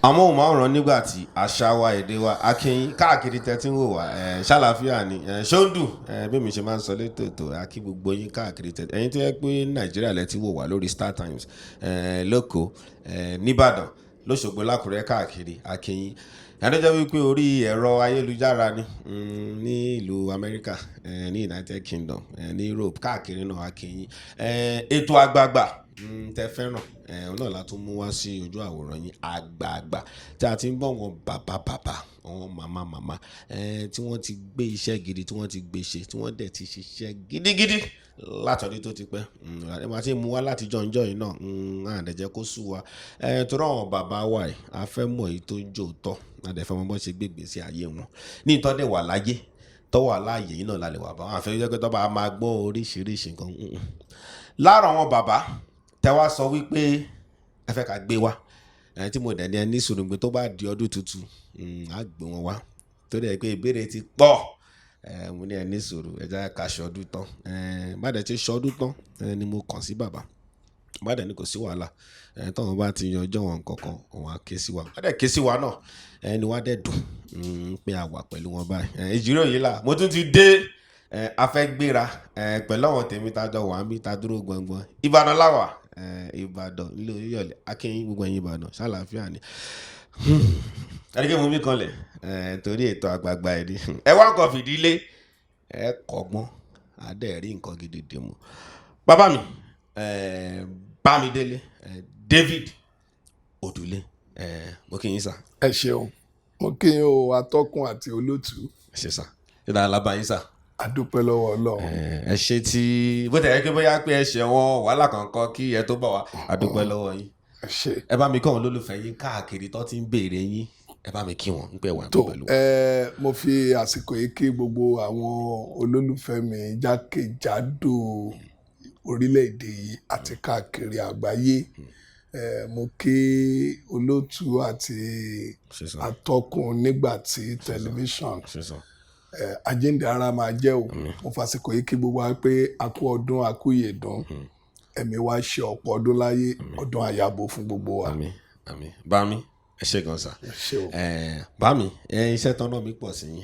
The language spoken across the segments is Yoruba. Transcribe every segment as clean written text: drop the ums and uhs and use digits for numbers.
Amóhùnmáwòrán nígbà tí àṣà wa, èdè wa, akínyìn káàkiri tẹ́tí ń wò wá ẹ̀ ṣàlàáfíà ni ẹ̀ ṣóńdù ẹ̀ bí mi ṣe máa ń sọ létò ètò, akí gbogbo yín káàkiri tẹ́tí. Ẹ̀yin tó yẹ pé Nàìjíríà lẹ ti wò wá lórí Star Times, ẹ̀ lóko, ẹ̀ nìbàdàn, lọ́ṣogbo, lákùrẹ́, káàkiri, akínyìn. Ẹni jẹ́ wípé orí ẹ̀rọ ayélujára ni ní ìlú Amẹ́ríkà, ní United Kingdom, ní Europe, káàkiri náà, akínyìn. Ètò àgbààgbà tẹ fẹ́ràn òun náà la tún mú wá sí ojú àwòrán yín, àgbààgbà tí a ti ń bọ̀, wọn bàbá bàbá, àwọn màmá màmá tí wọ́n ti gbé iṣẹ́ gidi, tí wọ́n ti gbé ṣe, tí wọ́n dẹ̀ ti ṣiṣẹ́ gidigidi látọdún tó ti pẹ́. Ẹ máa ti mú wá láti jọ̀njọ́ yìí náà, àdẹ̀jẹ́ kó sú wa torí àwọn bàbá wa yìí, a fẹ́ mọ̀ èyí tó ń jò tọ́, a dẹ̀ fẹ́ mọ̀ bọ́n ṣe gbé ìgbésí ayé wọn ní ìtọ́dẹ̀ wà láyé, tọ́wọ́ aláàyè yìí náà la lè wà bá wọn. Àfẹ́ jẹ́ pé tọ́ bá máa gbọ́ oríṣiríṣi nǹkan lára àwọn bàbá tẹ wá sọ wípé ẹ fẹ́ ká gbé wá, ẹ tí mo dẹ̀ ní ẹ ní sùúrù pé tó bá di ọdún tuntun, á gbé wọn wá, torí ẹ pé ìbéèrè ti pọ̀. Ẹ mo ní ẹ ní sùúrù, ẹ jẹ́ ká ṣọdún tán. Ẹ bá dẹ̀ ti ṣọdún tán, ẹ ni mo kàn sí bàbá, bá dẹ̀ ní kò sí wàhálà, ẹ tọ́wọ́n bá ti yan ọjọ́ wọn kankan, òun á ké sí wa. Bá dẹ̀ ké sí wa náà, ẹ ni wá dẹ̀ dùn pé a wà pẹ̀lú wọn báyìí. Ẹ ìjíròrò yìí là mo tún ti dé. Ẹ a fẹ́ gbéra ẹ pẹ̀lú àwọn tèmi tá a jọ wà ń bí tá a dúró gbọ̀ngbọ̀n. Ìbàdàn láwà, ẹ Ìbàdàn nílé Olúyọ̀lé. Akínyìn, gbogbo ẹ̀yin Ìbàdàn, ṣàlàáfíà ni. Ẹni mú mi kanlẹ̀ ẹ torí ètò àgbààgbà ẹ̀ ní ẹ wá nǹkan fìdílé, ẹ kọ́gbọ́n, á dẹ̀ rí nǹkan gidi dì mú. Bàbá mi, ẹ Bámidélé, ẹ David Odùlé, ẹ mo kí yín sà. Ẹ ṣeun, mo kí yín o, atọ́kùn àti olótùú. Ẹ ṣe sà, ṣé dáa lábàá yín sà? A dúpẹ́ lọ́wọ́ Ọlọ́run. Ẹ ṣe tí bó tẹ̀ yẹ kí bóyá pé ẹ ṣe wọn wàhálà kankan kí ẹ tó bọ̀ wá, a dúpẹ́ lọ́wọ́ yín. Ẹ ṣe. Ẹ bá mi kọ́ àwọn olólùfẹ́ yín káàkiri tó ti ń béèrè yín, ẹ bá mi kí wọn ń pẹ́ wà Tó pẹ̀lú. Ẹ mo fi àsìkò yìí kí gbogbo àwọn olólùfẹ́ mi jákèjádò orílẹ̀-èdè yìí àti káàkiri àgbáyé. Ẹ mo kí olótùú àti Ṣe sà. atọ́kùn nígbà tí tẹlifíṣàn. Ṣe sà. Ẹ àjíǹde ara máa jẹ́ o. Mo fàsìkò yìí kí gbogbo wa pé a kú ọdún, a kú ìyèdún, ẹ̀mí wa ṣe ọ̀pọ̀ ọdún láyé, ọdún àyàbò fún gbogbo wa. Àmín, àmín. Bá mi, ẹ ṣe gan sà. Ẹ ṣé o. Ẹ bá mi, ẹ iṣẹ́ tọ́nà mi pọ̀ sí yín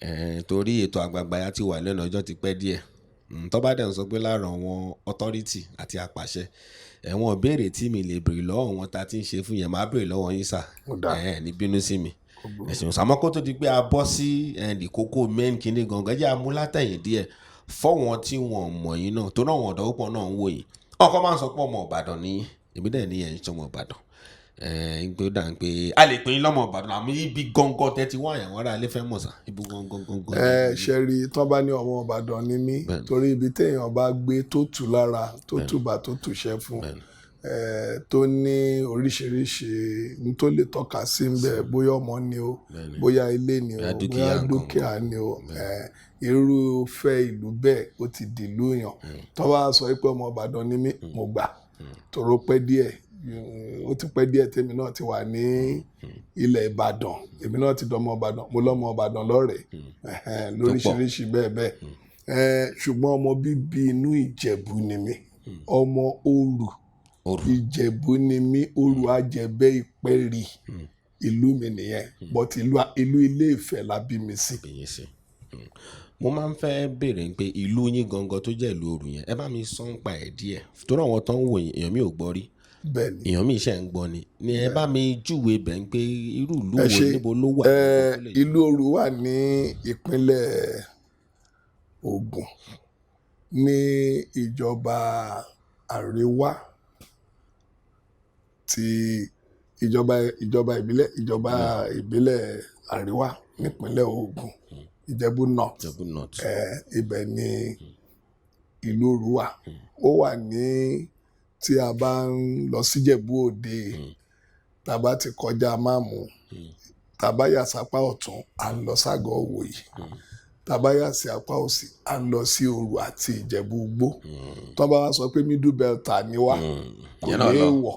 ẹ torí ètò àgbààgbà ya ti wà lẹ́nu ọjọ́ ti pẹ́ díẹ̀. Tó bá dẹ̀ ń sọ pé lára àwọn authority àti apàṣẹ ẹ̀wọ̀n béèrè tí mi lè béèrè lọ́wọ́ wọn ta ti ń ṣe fún yẹn, máa béèrè lọ́wọ́ yín sà. Ó dáa. Ẹ ní bínú sí mi, ẹ̀sìn sàmọ́ kó tó di pé a bọ́ sí ẹ̀ẹ́dì kókó main kinní gangan, jẹ́ amúlátẹ̀yìn díẹ̀ fọ́wọ́n tí wọ́n mọ̀ yín náà, tó náà wọ́n ọ̀dọ́ púpọ̀ náà ń wò yín. Ọkọ máa ń sọ pé ọmọ Ìbàdàn ní, èmi dẹ̀ ní ẹ̀ ń sọmọ Ìbàdàn, ẹ̀ ń pé ó dà ń pé a lè pè yín lọ́mọ Ìbàdàn, àmọ́ ibi gangan tẹ́tí wọ́n àyàwó ará ilé fẹ́ mọ̀ sá, ibi gangan gangan. Ẹ ṣe rí, tán bá ní ọmọ Ìbàdàn ni mí, torí ibi téèyàn bá gbé tó tù lára, tó tùbà, tó tùṣẹ́ fún ẹ, tó ní oríṣiríṣi n tó lè tọ́ka sí ń bẹ̀, bóyá ọmọ ni o, bóyá ilé ni o, bóyá dúkìá bóyá nǹkan. Dúkìá ni o, ẹ irúfẹ́ ìlú bẹ́ẹ̀ ó ti dìlú yàn. Tó bá sọ pé ọmọ Ìbàdàn ni mí, mo gbà, tòró pẹ́ díẹ̀, ó ti pẹ́ díẹ̀ tèmi náà ti wà ní ilẹ̀ Ìbàdàn, èmi náà ti dọmọ Ìbàdàn, mo lọ́mọ Ìbàdàn lọ́rẹ̀ẹ́, ẹ̀hẹ́n, lóríṣiríṣi bẹ́ẹ̀ bẹ́ẹ̀. Ṣùgbọ́n ọmọ bíbí inú Ìjẹ̀bú ni mí, ọmọ Òru. Òru. Ìjẹ̀bú ni mí, Òru Àjẹbẹ́ Ìpẹ́rì ìlú mi nìyẹn, but ìlú Ilé Ifẹ̀ la bí mi sí. Bí sí. Mo máa ń fẹ́ béèrè pé ìlú yín gangan tó jẹ́ ìlú Òru yẹn, ẹ bá mi sọ ń pa ẹ̀ díẹ̀ torí àwọn tó ń wò yín, èèyàn mi ò gbọ́ rí. Bẹ́ẹ̀ ni. Èèyàn mi ṣe ń gbọ́ ni ẹ bá mi júwe bẹ̀ ń pé irú ìlú Ẹ wo, ṣe. níbo ló wà? Ìlú Òru wà ní ìpínlẹ̀ Ògùn, ní ìjọba àríwá ti ìjọba ìbílẹ̀ àríwá nípínlẹ̀ Ògùn, Ìjẹ̀bú North. Ìjẹ̀bú North. Ibẹ̀ ni ìlú Òru wà. Ó wà ní tí a bá ń lọ síjẹ̀bú Òde, tá a bá ti kọjá Máàmù, tá a bá yà sápá ọ̀tún, à ń lọ ságọ́ Òwòyí, tá a bá yà sí apá òsì, à ń lọ sí Òru àti Ìjẹ̀bú Igbó. Tó bá wá sọ pé Middle Belter ni wá, kò Ìyẹn náà ní lọ. wọ̀.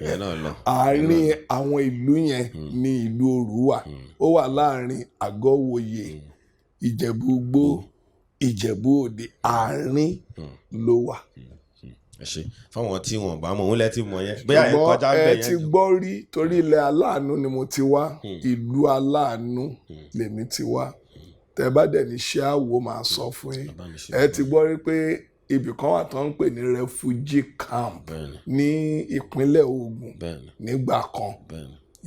Ìyẹn náà lọ. Àárín àwọn ìlú yẹn ní ìlú Òru wà. Ó wà láàárín Àgọ́-Ìwòye, Ìjẹ̀bú Igbó, Ìjẹ̀bú Òde, àárín ló wà. Ẹ ṣe fáwọn tí wọn bá mọ̀, òun lẹ ti mọ̀ yẹn, bóyá ẹ Ṣùgbọ́n kọjá ń ẹ bẹ̀ ti yẹn. gbọ́ rí, torí ilẹ̀ aláàánú ni mo ti wá, ìlú aláàánú lèmi ti wá. Tẹ bá dẹ̀ ní ṣé àwò, máa sọ fún yín. Bàbá mi ṣe. Ẹ ti gbọ́ rí pé ibì kan wà tó ń pè ní refugee camp ní ìpínlẹ̀ Ògùn nígbà kan.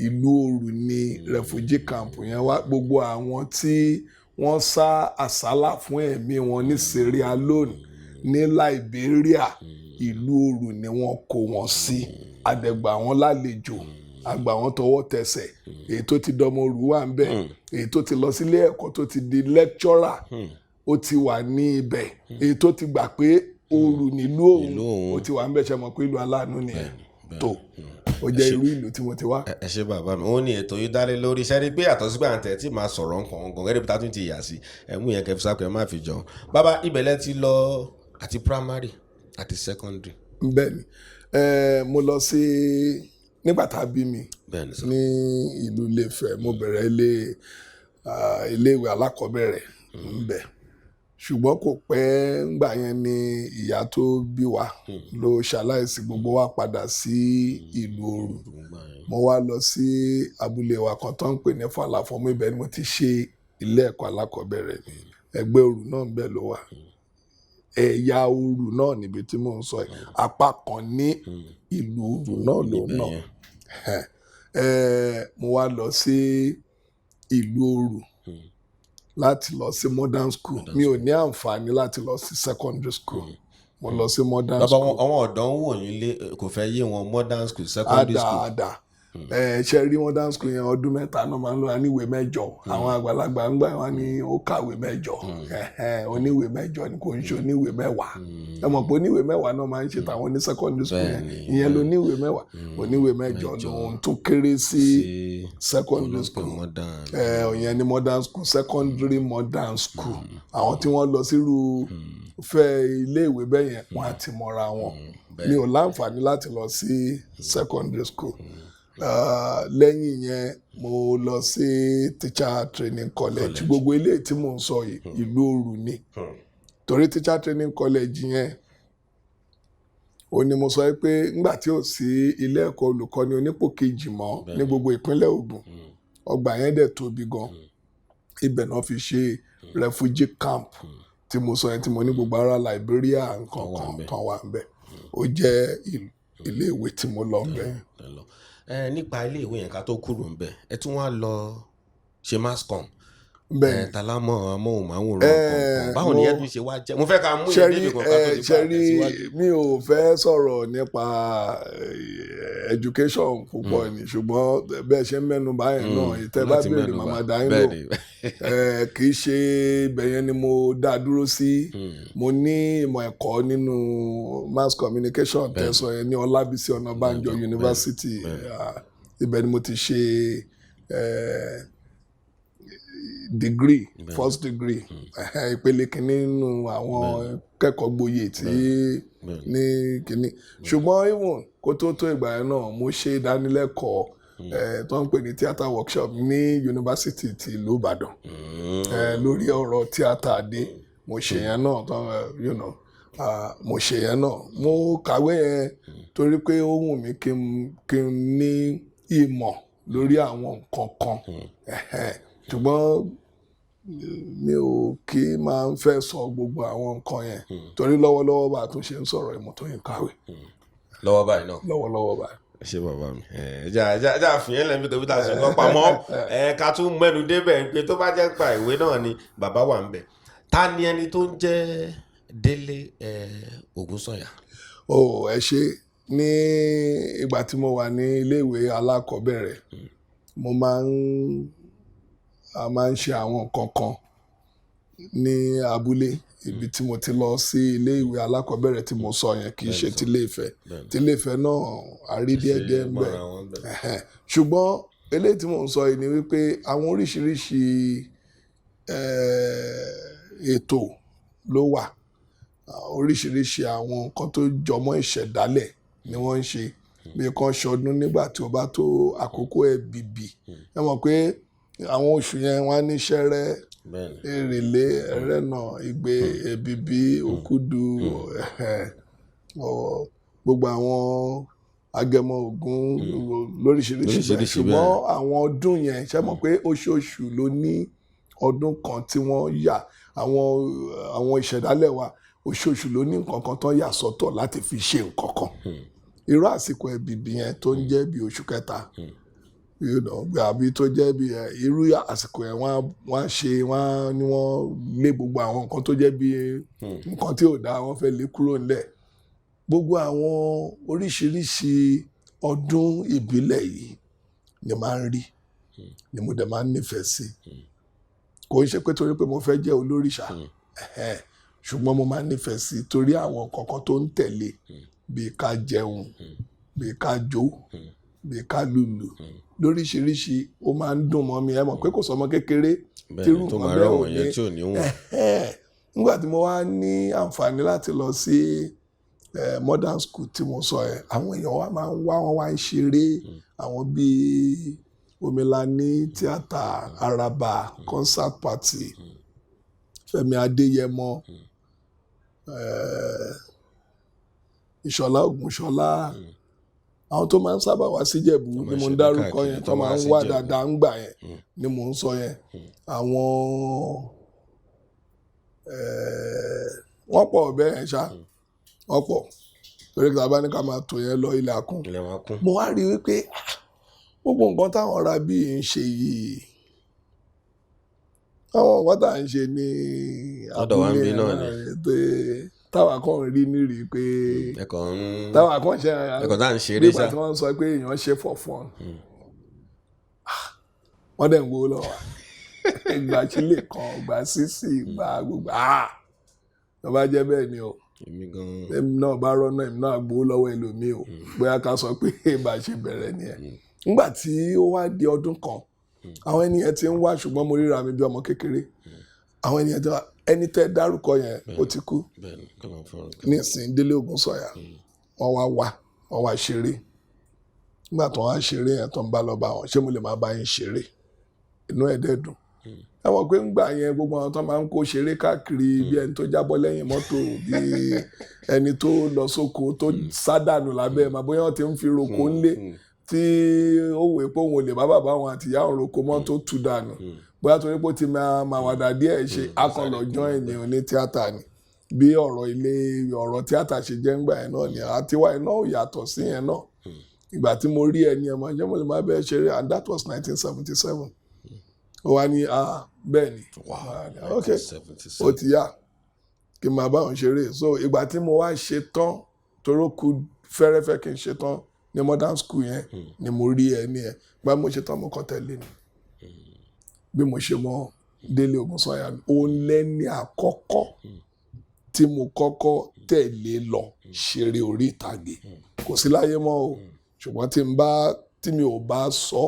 Ìlú Òru ní refugee camp yẹn wá. Gbogbo àwọn tí wọ́n sá àsálà fún ẹ̀mí wọn ní Sierra Leone, ní Liberia, ìlú Òru ni wọ́n kó wọn sí. Àdẹ̀gbà wọn lálejò, àgbà wọn tọwọ́ tẹsẹ̀. Èyí tó ti dọmọ Òru wà ń bẹ̀, èyí tó ti lọ sílé ẹ̀kọ́ tó ti di lecturer, ó ti wà ní ibẹ̀, èyí tó ti gbà pé Òru nílùú òun, Ìlú òun. ó ti wà ń bẹ̀. Ṣe mọ̀ pé ìlú aláàánú nìyẹn tó ó jẹ́ irú ìlú tí mo ti wá. Ẹ ṣe, bàbá mi. Òun ni ètò yìí dálé lórí iṣẹ́ rí pé yàtọ̀ sígbà tẹ̀ tí màá sọ̀rọ̀ nǹkan nǹkan gẹ́gẹ́ bí tá a tún ti yà sí ẹ mú yẹn kẹfì sápẹ́, ẹ má fi jọ. Bàbá, ibẹ̀ lẹ ti lọ àti primary àti secondary? Bẹ́ẹ̀ni, mo lọ sí nígbà tá a bí mi Bẹ́ẹ̀ni sọ. ní ìlú Ilé-Ifẹ̀. Mo bẹ̀rẹ̀ iléèwé alákọ̀ọ́bẹ̀rẹ̀ ńbẹ̀, ṣùgbọ́n kò pẹ́ ńgbà yẹn ni ìyá tó bí wa ló ṣaláìsí. Gbogbo wa padà sí ìlú Òru. Mo wá lọ sí abúlé wa kan tó ń pè ní Fàlàfọ́mù. Ibẹ̀ ni mo ti ṣe ilé ẹ̀kọ́ alákọ̀ọ́bẹ̀rẹ̀ mi. Ẹgbẹ́ Òru náà ńbẹ̀ ló wà, ẹ̀yà Òru náà níbi tí mò ń sọ yìí, apá kan ní ìlú Òru náà lòun náà. Mo wá lọ sí ìlú Òru láti lọ sí modern school. Mi ò ní àǹfààní láti lọ sí secondary school, mo lọ sí modern Bàbá, school. wọn àwọn ọ̀dọ́ ń wò yín lé, kò fẹ́ yé wọn, modern school, secondary Àdà school. Àdà ẹ ṣe rí modern school yẹn, ọdún 3 náà máa ń lò ní ìwé 8. Àwọn àgbàlagbà ń gbà wọn ní ó kàwé 8. Ẹhẹn, oníwèé 8 ni, kò ń ṣe oníwèé 10. Ẹ mọ̀ pé oníwèé 10 náà máa ń ṣe tàwọn ní secondary school yẹn. Ìyẹn ló oníwèé 10. Oníwèé 8 lòun tún kéré sí sí secondary school. Modern. Ìyẹn ní modern school, secondary modern school. Àwọn tí wọ́n lọ sírú fẹ́ iléèwé bẹ́ẹ̀ yẹn, wọ́n á ti mọra wọn. Mi ò láǹfààní láti lọ sí secondary school. Lẹ́yìn yẹn, mo lọ sí teacher training college. Gbogbo eléyìí tí mò ń sọ yìí, ìlú Òru ni, torí teacher training college yẹn, ó ní mo sọ pé ńgbà tí ò sí ilé ẹ̀kọ́ olùkọ́ni onípò kejì mọ́ ní gbogbo ìpínlẹ̀ Ògùn, ọgbà yẹn dẹ̀ tóbi gan, ibẹ̀ náà fi ṣe refugee camp tí mo sọ yẹn, tí mo ní gbogbo ará Liberia nǹkan wà kan ńbẹ̀. Kan wà ńbẹ̀. Ó jẹ́ iléèwé tí mo lọ ńbẹ̀. Ẹ lọ ẹ nípa ilé ìwé yẹn, ká tó kúrò ńbẹ̀, ẹ tún wá lọ ṣe mass com. Bẹ́ẹ̀. Ẹ talámọ̀ amóhùnmáwòrán kọ̀ọ̀kan, báwo ni ẹ tún ṣe wá jẹ́? Mo fẹ́ ká mú ìyẹn Ṣẹ́rí débi kan ká tó di pa ṣẹ́rí àtẹ̀síwájú. Mi ò fẹ́ sọ̀rọ̀ nípa education púpọ̀ ni, ṣùgbọ́n bẹ́ẹ̀ ṣe ń mẹ́nu báyẹn náà, ìtẹ́ bá Láti béèrè, mẹ́nu bà. màmá dá yín lò. Kì í ṣe ibẹ̀ yẹn ni mo dá dúró sí. Mo ní ìmọ̀ ẹ̀kọ́ nínú mass communication tẹ̀sán yẹn ní Ọlábísí Ọ̀nàbànjọ University. Ibẹ̀ ni mo ti ṣe degree, first degree, ìpele kìíní nínú àwọn kẹ́kọ̀ọ́ gboyè tí ní kìíní. Ṣùgbọ́n even kó tó tó ìgbà yẹn náà, mo ṣe ìdánilẹ́kọ̀ọ́ tó ń pè ní theatre workshop ní yunifásitì ti ìlú Ìbàdàn lórí ọ̀rọ̀ tíátà dé. Mo ṣe yẹn náà tó mo ṣe yẹn náà. Mo kàwé yẹn torí pé ó wù mí kí n ní ìmọ̀ lórí àwọn nǹkan kan. Ẹ̀hẹ́n. Ṣùgbọ́n mi ò kí máa ń fẹ́ sọ gbogbo àwọn nǹkan yẹn, torí lọ́wọ́lọ́wọ́ bá a tún ṣe ń sọ̀rọ̀, ìmọ̀ tó yín kàwé. Lọ́wọ́ báyìí náà. Lọ́wọ́lọ́wọ́ báyìí. Ẹ ṣé, bàbá mi. Ẹ já fìyẹn lẹ́nu tó bí tá a ṣe lọ pamọ́. Ẹ ká tún mẹ́nu débẹ̀ pé tó bá jẹ́ pa ìwé náà ni bàbá wà ń bẹ̀. Ta ni ẹni tó ń jẹ́ Délé Ògúnsànyà? Ó ẹ ṣe. Ní ìgbà tí mo wà ní iléèwé alákọ̀ọ́bẹ̀rẹ̀, mo máa ń a máa ń ṣe àwọn nǹkan kan ní abúlé ibi tí mo ti lọ sí iléèwé alákọ̀ọ́bẹ̀rẹ̀ tí mo sọ yẹn. Kì í ṣe ti Ilé-Ifẹ̀. Ti Ilé-Ifẹ̀ náà, a rí díẹ̀ díẹ̀ ń bẹ̀. Mọ́ra wọn bẹ̀. Ẹ̀hẹ́n. Ṣùgbọ́n eléyìí tí mò ń sọ yìí ni wípé àwọn oríṣiríṣi ètò ló wà. Oríṣiríṣi àwọn nǹkan tó jọmọ́ ìṣẹ̀dálẹ̀ ni wọ́n ń ṣe, bí kan ṣọdún nígbà tí ó bá tó àkókò ẹ̀bìbì. Ẹ mọ̀ pé àwọn oṣù yẹn, wọ́n á ní ṣẹ́rẹ́, èrèlé, ẹrẹ́nà, igbe, èbìbí, òkúdu. Ẹ̀hẹ́n. Gbogbo àwọn Agẹmọ Ògún lóríṣiríṣi bẹ́ẹ̀. Lóríṣiríṣi. Ṣùgbọ́n àwọn ọdún yẹn, ṣe mọ̀ pé oṣooṣù ló ní ọdún kan tí wọ́n yà, àwọn ìṣẹ̀dálẹ̀ wa, oṣooṣù ló ní nǹkan kan tó yà sọ́tọ̀ láti fi ṣe nǹkan kan. Irú àsìkò ẹ̀bìbì yẹn tó ń jẹ́ bí oṣù kẹta, àbí tó jẹ́ bí irú àsìkò yẹn, wọ́n á ṣe, wọ́n á ní wọ́n lé gbogbo àwọn nǹkan tó jẹ́ bí nǹkan tí ò dáa, wọ́n fẹ́ lé kúrò nílẹ̀. Gbogbo àwọn oríṣiríṣi ọdún ìbílẹ̀ yìí ni máa ń rí, ni mo dẹ̀ máa ń nífẹ̀ẹ́ sí. Kò ń ṣe pé torí pé mo fẹ́ jẹ́ olórìṣà, ẹ̀hẹ́n, ṣùgbọ́n mo máa ń nífẹ̀ẹ́ sí torí àwọn nǹkan kan tó ń tẹ̀lé, bíi ká jẹun, bíi ká jó, bíi ká lùlù lóríṣiríṣi. Ó máa ń dùn mọ́ mi. Ẹ mọ̀ pé kò sọmọ kékeré tírú Bẹ́ẹ̀ni, tó nǹkan máa bẹ́ẹ̀ ò rọ̀wọ̀n yẹn ní tí ò ní wọ̀n. Ẹ̀hẹ́n. Nígbà tí mo wá ní àǹfààní láti lọ sí modern school tí mo sọ ẹ, àwọn èèyàn wa máa ń wá, wọn wá ń ṣeré, àwọn bíi Omilani tíátà, Araba concert party, Fẹ́mi Adéyẹmọ, Ìṣọ̀lá Ògúnṣọlá, àwọn tó máa ń sábà wá síjẹ̀bú Tó máa ni ń mo ń ṣeré dárúkọ káàkiri, yẹn, tó tó máa máa wá ń wá síjẹ̀bú. dáadáa ń gbà yẹn ni mò ń sọ yẹn. Àwọn wọ́n pọ̀ bẹ́ẹ̀ yẹn ṣá, wọ́n pọ̀ torí kí a bá ní ká máa tò yẹn lọ, ilẹ̀ àkùn. Ilẹ̀ wa kún. Mo wá rí i wípé ah, gbogbo nǹkan táwọn ará bíi ń ṣe yìí, àwọn nǹkan tá à ń ṣe ní Lọ́dọ̀ wa ń abúlé bí náà ni. Pé táwa kàn ń rí nírìí pé Ẹ kàn ń táwa kàn ṣe ẹ kàn tá à ń ṣeré nígbà ṣá. tí wọ́n sọ pé èèyàn ṣe for fun. Ah, wọ́n dẹ̀ ń gbowó lọ́wọ́ wa, ìgbà sílè kan, ìgbà sísì, ìgbà gbogbo. Ah, tó bá jẹ́ bẹ́ẹ̀ ni o, Èmi gan. Èmi náà bá rọ́nà, èmi náà gbowó lọ́wọ́ ẹlòmíì o. Bóyá ká sọ pé bá a ṣe bẹ̀rẹ̀ nìyẹn. Nígbà tí ó wá di ọdún kan, àwọn ènìyàn ti ń wá, ṣùgbọ́n mo ríra mi bí ọmọ kékeré. Àwọn ènìyàn ti wá, ẹni tẹ́ dárúkọ yẹn, ó ti kú Bẹ́ẹ̀ni, kọ́ ló ń fọ̀rọ̀ kẹ́. Nísìnyí, Délé Ògúnsọ̀yà, wọ́n wá wá, wọ́n wá ṣeré. Nígbà tó wá ṣeré yẹn, tó ń bá lọ bá wọn, ṣé mo lè máa bá yín ṣeré? Inú ẹ̀ dẹ̀ dùn. Ẹ mọ̀ pé ńgbà yẹn, gbogbo àwọn tó máa ń kó ṣeré káàkiri, bí ẹni tó jábọ́ lẹ́yìn mọ́tò, bí ẹni tó lọ sóko tó sádànù lábẹ́ ẹ̀ máa, bóyá wọ́n ti ń fi roko ńlé tí ó wòó pé òun ò lè bá bàbá wọn àti ìyá òun roko mọ́, tó tú dànù, bóyá torí pé ó ti máa máa wàdà díẹ̀ ṣe akànlọ̀ join ní oní tíátà ni. Bí ọ̀rọ̀ ilé ọ̀rọ̀ tíátà ṣe jẹ́ ńgbà yẹn náà ni àtiwá yẹn náà ò yàtọ̀ sí yẹn náà. Ìgbà tí mo rí ẹni ẹ̀ mọ̀ ṣé mo lè máa bẹ́ẹ̀ ṣeré, and that was 1977. Ó wá ní, "Ah, bẹ́ẹ̀ ni." Ok, ó ti yá kí n máa bá òun ṣeré. So ìgbà tí mo wá ṣe tán, toró ku fẹ́rẹ́fẹ́ kí n ṣe tán ní modern school yẹn, ni mo rí ẹni ẹ̀. Gba mo ṣe tán, mo kàn tẹ̀lé ni. Bí mo ṣe mọ Délé Ògúnsànyà, òun lẹ́ni àkọ́kọ́ tí mo kọ́kọ́ tẹ̀lé lọ ṣeré orí ìtàgé. Kò sí láyé mọ́ o, ṣùgbọ́n tí n bá tí mi ò bá sọ,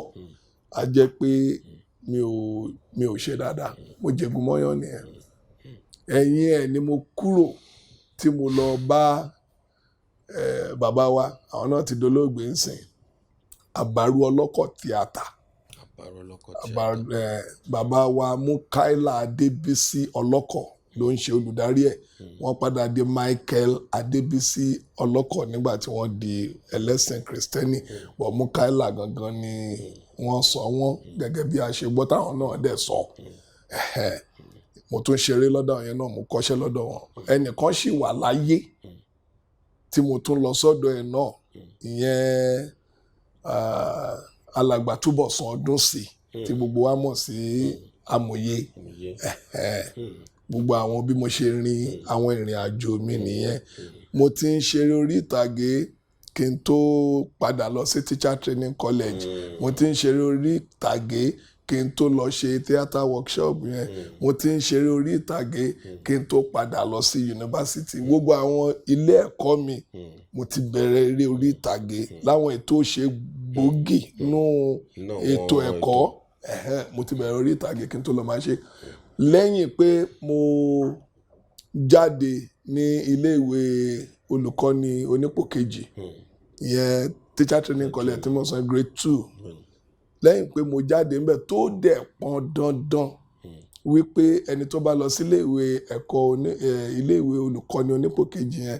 á jẹ́ pé mi ò ṣe dáadáa. Mo jẹ̀gún mọ́yán nìyẹn. Ẹ̀yìn ẹ̀ ni mo kúrò tí mo lọ bá bàbá wa, àwọn náà ti dolóògbé ńsìn, Àbárú Ọlọ́kọ̀ tíátà. Àbárò Ọlọ́kọ̀ tíátà. Bàbá wa Mukaila Adébísí Ọlọ́kọ̀ ló ń ṣe olùdarí ẹ̀. Wọ́n padà di Michael Adébísí Ọlọ́kọ̀ nígbà tí wọ́n di ẹlẹ́sìn Kristẹni, but Mukaila gangan ni wọ́n sọ wọ́n, gẹ́gẹ́ bí a ṣe gbọ́ táwọn náà dẹ̀ sọ. Ẹ̀hẹ́. Mo tún ṣeré lọ́dọ̀ yẹn náà, mo kọ́ṣẹ́ lọ́dọ̀ wọn. Ẹnìkan sì wà láyé tí mo tún lọ sọ́dọ̀ ẹ̀ náà, ìyẹn alàgbà Túbọ̀sún Ọdúnsì tí gbogbo wa mọ̀ sí Amòye. Amòye. Ẹ̀hẹ́. Gbogbo àwọn bí mo ṣe rin àwọn ìrìn àjò mi nìyẹn. Mo ti ń ṣeré orí ìtàgé kí n tó padà lọ sí teacher training college. Mo ti ń ṣeré orí ìtàgé kí n tó lọ ṣe theatre workshop yẹn. Mo ti ń ṣeré orí ìtàgé kí n tó padà lọ sí yunifásitì. Gbogbo àwọn ilé ẹ̀kọ́ mi, mo ti bẹ̀rẹ̀ eré orí ìtàgé láwọn ètò ṣe gbòógì nínú Nínú ètò àwọn ẹ̀kọ́. Ẹ̀hẹ́n, mo ti bẹ̀rẹ̀ orí ìtàgé kí n tó lọ máa ṣe. Lẹ́yìn pé mo jáde ní ilé ìwé olùkọ́ni onípò kejì, ìyẹn teacher training college tí mo sọ, grade 2, lẹ́yìn pé mo jáde ńbẹ̀, tó dẹ̀ pọn dandan wípé ẹni tó bá lọ sí ilé ìwé ẹ̀kọ́ oní ilé ìwé olùkọ́ni onípò kejì yẹn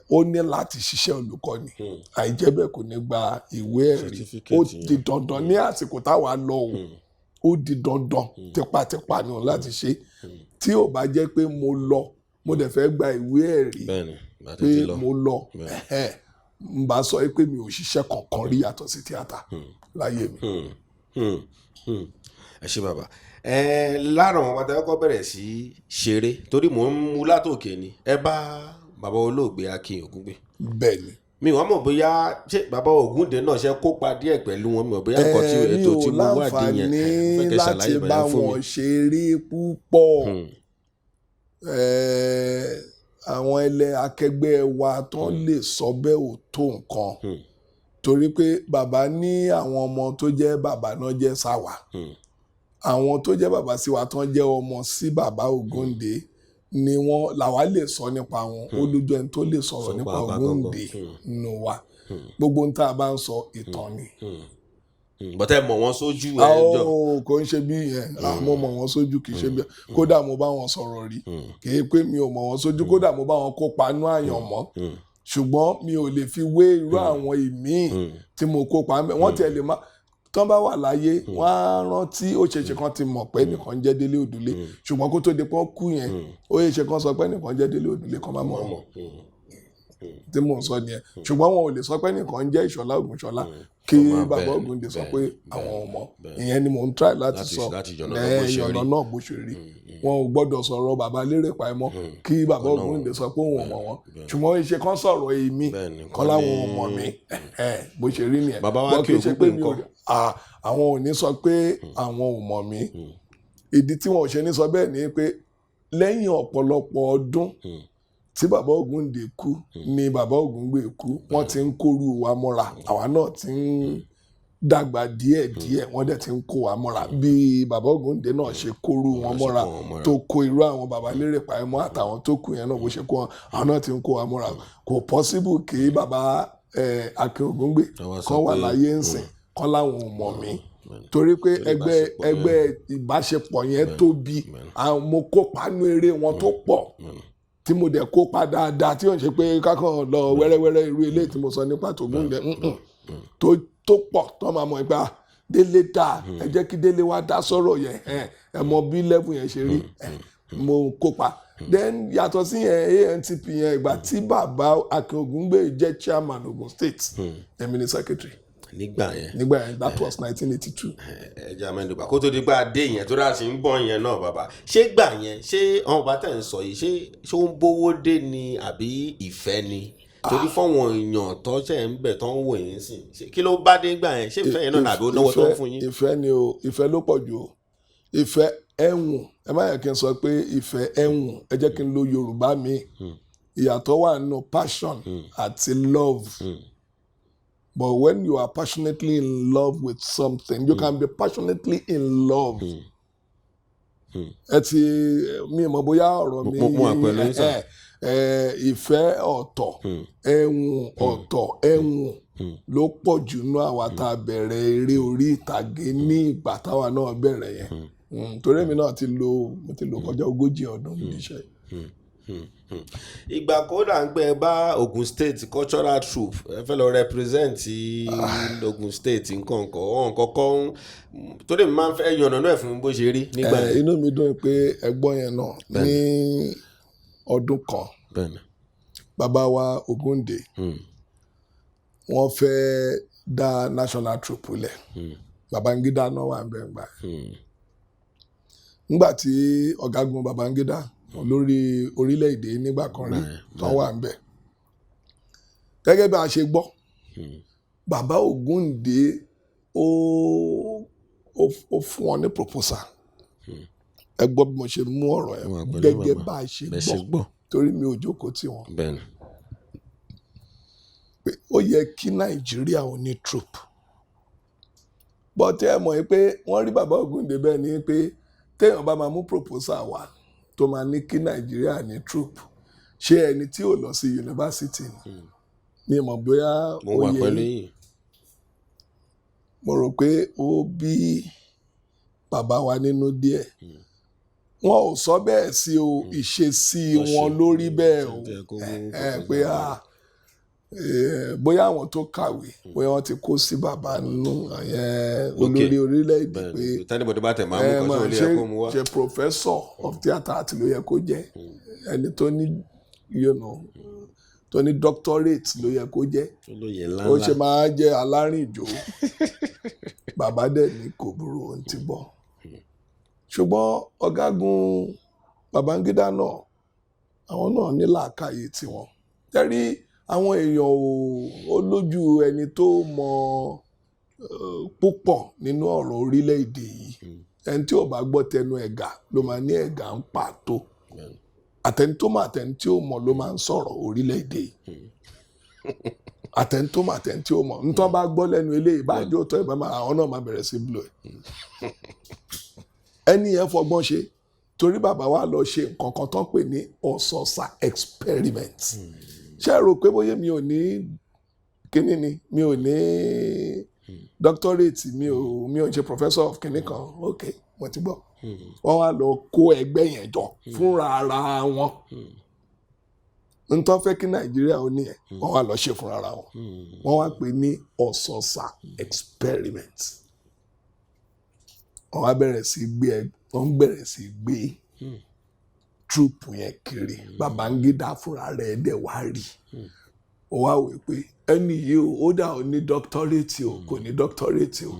Ó ní láti ṣiṣẹ́ olùkọ́ni, àìjẹ́ bẹ́ẹ̀ kò ní gba ìwé ẹ̀rí. Ó Certificate di yẹn. dandan ní àsìkò táwa lọ o, ó di dandan, tipátipá ni òun láti ṣe. Tí ò bá jẹ́ pé mo lọ, mo dẹ̀ fẹ́ gba ìwé ẹ̀rí Bẹ́ẹ̀ni, bá pé tètè lọ. mo lọ, ẹ̀hẹ́n, n bá sọ pé mi ò ṣiṣẹ́ kankan rí yàtọ̀ sí tíátà láyé mi. Ẹ ṣé, bàbá. Ẹ lára àwọn pátá kọ́kọ́ bẹ̀rẹ̀ sí ṣeré, torí mò ń mú látòkè ni, ẹ bá bàbá olóògbé Akin Ògúngbè. Bẹ́ẹ̀ ni. Mi wọ́n mọ̀ bóyá ṣé bàbá Ògúndé náà ṣe kópa díẹ̀ pẹ̀lú wọn. Mi mọ̀ bóyá nǹkan tí Mi ètò ò tí mo wádìí yẹn láǹfààní ẹ fẹ́ kẹ́ láti ṣàlàyé bá bẹ̀rẹ̀ fún mi. wọn ṣeré púpọ̀. Àwọn ẹlẹ́ akẹgbẹ́ wa tán lè sọ bẹ́ẹ̀ ò tó nǹkan, torí pé bàbá ní àwọn ọmọ tó jẹ́ bàbá náà jẹ́ sáwà, àwọn tó jẹ́ bàbá sí wa tán jẹ́ ọmọ sí bàbá Ògúndé ni wọ́n làwa lè sọ nípa wọn. Ó lójú ẹni tó lè sọ̀rọ̀ Sọ nípa bàbá gangan. Ògúndé nínú wa. Gbogbo ohun tá a bá ń sọ, ìtàn ni. Bọ́tẹ́ mọ̀ wọ́n sójú ẹ jọ. Àwọn kò ń ṣe bí yẹn. Mo mọ̀ wọ́n sójú, kì í ṣe bí. Kódà mo bá wọn sọ̀rọ̀ rí. Kì í pé mi ò mọ̀ wọ́n sójú, kódà mo bá wọn kópa nú àyànmọ́, ṣùgbọ́n mi ò lè fi wé irú àwọn ìmíì tí mo kópa ń bẹ̀. Wọ́n tiẹ̀ lè má tán bá wà láyé, wọ́n á rántí. Ó ṣeéṣe kan ti mọ̀ pé nìkan jẹ́ Délé Òdùlé, ṣùgbọ́n kó tó di pé wọ́n kú yẹn, ó ṣeéṣe kan sọ pé nìkan jẹ́ Délé Òdùlé kan má mọ̀ wọ́n. Tí mò ń sọ nìyẹn. Ṣùgbọ́n wọn ò lè sọ pé nìkan jẹ́ Ìṣọ̀lá Ògúnṣọlá kí Ọmọ bàbá bẹ́ẹ̀, Ògúndé sọ bẹ́ẹ̀, pé àwọn ò mọ̀. Ìyẹn ni mò ń try láti sọ. Láti yànnàná bó ṣe rí. Yànnàná bó ṣe rí. Wọn ò gbọ́dọ̀ sọ̀rọ̀ bàbá lérè pàìmọ́ kí bàbá Kọ́ náà Ògúndé sọ pé òun ò mọ̀ wọ́n, ṣùgbọ́n ìṣe kan sọ̀rọ̀ èmi Bẹ́ẹ̀ni, kan kọ́ láwọn ò mọ̀ mí, bó ṣe rí nìyẹn. Bàbá wa Bọ́ kí kì í ṣe Ògúngbè pé mi ò ńkọ́? Àwọn ò ní sọ pé àwọn ò mọ̀ mí. Ìdí tí wọn ò ṣe ní sọ bẹ́ẹ̀ ni pé lẹ́yìn ọ̀pọ̀lọpọ̀ ọdún tí bàbá Ògúndé kú ni bàbá Ògúngbè kú, wọ́n ti ń kóru wa mọ́ra. Àwa náà ti ń dàgbà díẹ̀ díẹ̀, wọ́n dẹ̀ ti ń kó wa mọ́ra bí bàbá Ògúndé náà ṣe kóru wọn Wọ́n ṣe mọ́ra, kó wọn mọ́ra. tó kó irú àwọn bàbá lérè pàmò àtàwọn tó kù yẹn náà, bó ṣe kó wọn, àwọn náà ti ń kó wa mọ́ra. Kò possible kí bàbá Akin Ògúngbè Wọ́n wá sọ kọ́ wà pé, láyé ń sìn kọ́ láwọn ò mọ̀ mí, torí pé ẹgbẹ́ ìbáṣepọ̀ yẹn. Ẹgbẹ́ ìbáṣepọ̀ yẹn tóbi. Àwọn mo kópa nú eré wọn tó pọ̀ tí mo dẹ̀ kópa dáadáa, tí ò ń ṣe pé kákan lọ wẹ́rẹ́wẹ́rẹ́ irú eléyìí tí mo sọ nípa tògúndé tó pọ̀ tó máa mọ̀ pé, ah, Délé dáa, ẹ jẹ́ kí Délé wá dá sọ̀rọ̀ yẹn. Ẹ mọ bí level yẹn ṣe rí. Mo kópa. Then yàtọ̀ sí yẹn, ANTP yẹn, ìgbà tí bàbá Akin Ògúngbè jẹ́ chairman Ogun State, èmi ni secretary. Nígbà yẹn. Nígbà yẹn, that was 1982. Ẹ jẹ́ àmẹ́nubà kó tó di gbà dé yẹn tó dáa sí ń bọ̀ yẹn náà. Bàbá, ṣé gbà yẹn, ṣé àwọn bàbá tẹ̀ ń sọ yìí, ṣé ó ń bówó dé ni àbí ìfẹ́ ni? Torí fọ́wọn èèyàn tó ṣẹ̀ ń bẹ̀ tó ń wò yín sìn, ṣé kí ló bá dé gbà yẹn? Ṣé ìfẹ́ yẹn náà nàbí ó náwó tó ń fún yín? Ìfẹ́ ni o. Ìfẹ́ ló pọ̀ jù o. Ìfẹ́ ẹ̀wùn, ẹ má yẹ kí n sọ pé ìfẹ́ ẹ̀wùn, ẹ jẹ́ kí n lo Yorùbá mi. Ìyàtọ̀ wà nínú passion àti love. But when you are passionately in love with something, you can be passionately in love. Ẹ ti mi mọ̀ bóyá ọ̀rọ̀ mi Mo wà pẹ̀lú yín, sir. Ìfẹ́ ọ̀tọ̀, ẹ̀wùn ọ̀tọ̀. Ẹ̀wùn ló pọ̀ jù nínú àwa tá a bẹ̀rẹ̀ eré orí ìtàgé ní ìgbà táwa náà bẹ̀rẹ̀ yẹn. Torí èmi náà ti lo, mo ti lò kọjá 40 ọdún nídìí iṣẹ́ yìí. Ìgbà kódà ń pẹ́ bá Ogun State Cultural Troupe, ẹ fẹ́ lọ represent Ogun State nǹkan ọ̀hún kọ́kọ́ ń torí mi máa ń fẹ́ yànnà náà fún mi bó ṣe rí nígbà yẹn. Inú mi dùn pé ẹ̀gbọ́n yẹn náà ní ọdún kan, bàbá wa Ògúndé, wọ́n fẹ́ dá national troupe lẹ̀. Babangida náà wà ń bẹ̀ ńgbà yẹn. Nígbà tí ọ̀gágun Babangida, olórí orílẹ̀-èdè nígbà kan rí, tán wà ń bẹ̀, gẹ́gẹ́ bí a ṣe gbọ́, bàbá Ògúndé ó fún wọn ní proposal. Ẹ gbọ́ bí mo ṣe mú ọ̀rọ̀ yẹn Wà pẹ̀lú gẹ́gẹ́ bàbá. bá a ṣe Bẹ́ẹ̀ ṣe gbọ́, gbọ́. Torí mi ò jókòó tì wọ́n, pé ó yẹ kí Nàìjíríà ò ní troupe. But ẹ mọ̀ pé wọ́n rí bàbá Ògúndé bẹ́ẹ̀ ni pé téèyàn bá máa mú proposal wá tó máa ní kí Nàìjíríà ní troupe, ṣé ẹni tí ò lọ sí yunifásitì ni? Mi mọ̀ bóyá Mo ó wà yé pẹ̀lú yín. yín. Mo rò pé ó bí bàbá wa nínú díẹ̀. Wọn ò sọ bẹ́ẹ̀ sí o, ìṣesí wọn lórí bẹ́ẹ̀ o. Ẹ pé ah, bóyá àwọn tó kàwé, bóyá wọ́n ti kó sí bàbá nínú olórí orílẹ̀-èdè pé Tí anybody bá tẹ̀ máa mú ẹ kan máa tó lè ṣe yẹ kó mú wá. ṣe professor of theatre art ló yẹ kó jẹ́, ẹni tó ní tó ní doctorate ló yẹ kó jẹ́. Olóyè Ó ṣe ńláńlá. máa jẹ́ alárìnjó? Bàbá dẹ̀ ní kò burú, òun ti bọ̀. Ṣùgbọ́n Ọ̀gágun Babangida náà, àwọn náà ní làákàyè tiwọn tẹ́rí. Àwọn èèyàn ò ó lójú ẹni tó mọ púpọ̀ nínú ọ̀rọ̀ orílẹ̀-èdè yìí. Ẹni tí ò bá gbọ́ tẹnu ẹ̀gà ló máa ní ẹ̀gà ń pàtó. Àtẹni tó mọ̀, àtẹni tí ò mọ̀ ló máa ń sọ̀rọ̀ orílẹ̀-èdè yìí. Àtẹni tó mọ̀, àtẹni tí ò mọ̀, ntọ́ bá gbọ́ lẹ́nu eléyìí bá jó tọ́ ìbá máa, àwọn náà máa bẹ̀rẹ̀ sí blow ẹ̀. Ẹni yẹn fọgbọ́n ṣe, torí bàbá wa lọ ṣe nǹkan kan tó ń pè ní Ọ̀sọ̀ọ̀sà experiment. Ṣé ẹ rò pé bóyá mi ò ní kíní ni, mi ò ní doctorate, mi ò ṣe professor of kíní kan? Ok, mo ti gbọ́. Wọ́n wá lọ kó ẹgbẹ́ yẹn jọ fúnra ara wọn. Ntọ́ fẹ́ kí Nàìjíríà ó ní ẹ̀, wọ́n wá lọ ṣe fúnra ara wọn. Wọ́n wá pè ní Ọ̀sọ̀ọ̀sà experiment. Wọ́n wá bẹ̀rẹ̀ sí gbé ẹ, wọ́n bẹ̀rẹ̀ sí gbé troupe yẹn kiri. Babangida fúnra rẹ̀ dẹ̀ wá rí, ó wá wí pé ẹni yìí o, ó dà, ó ní doctorate o, kò ní doctorate o,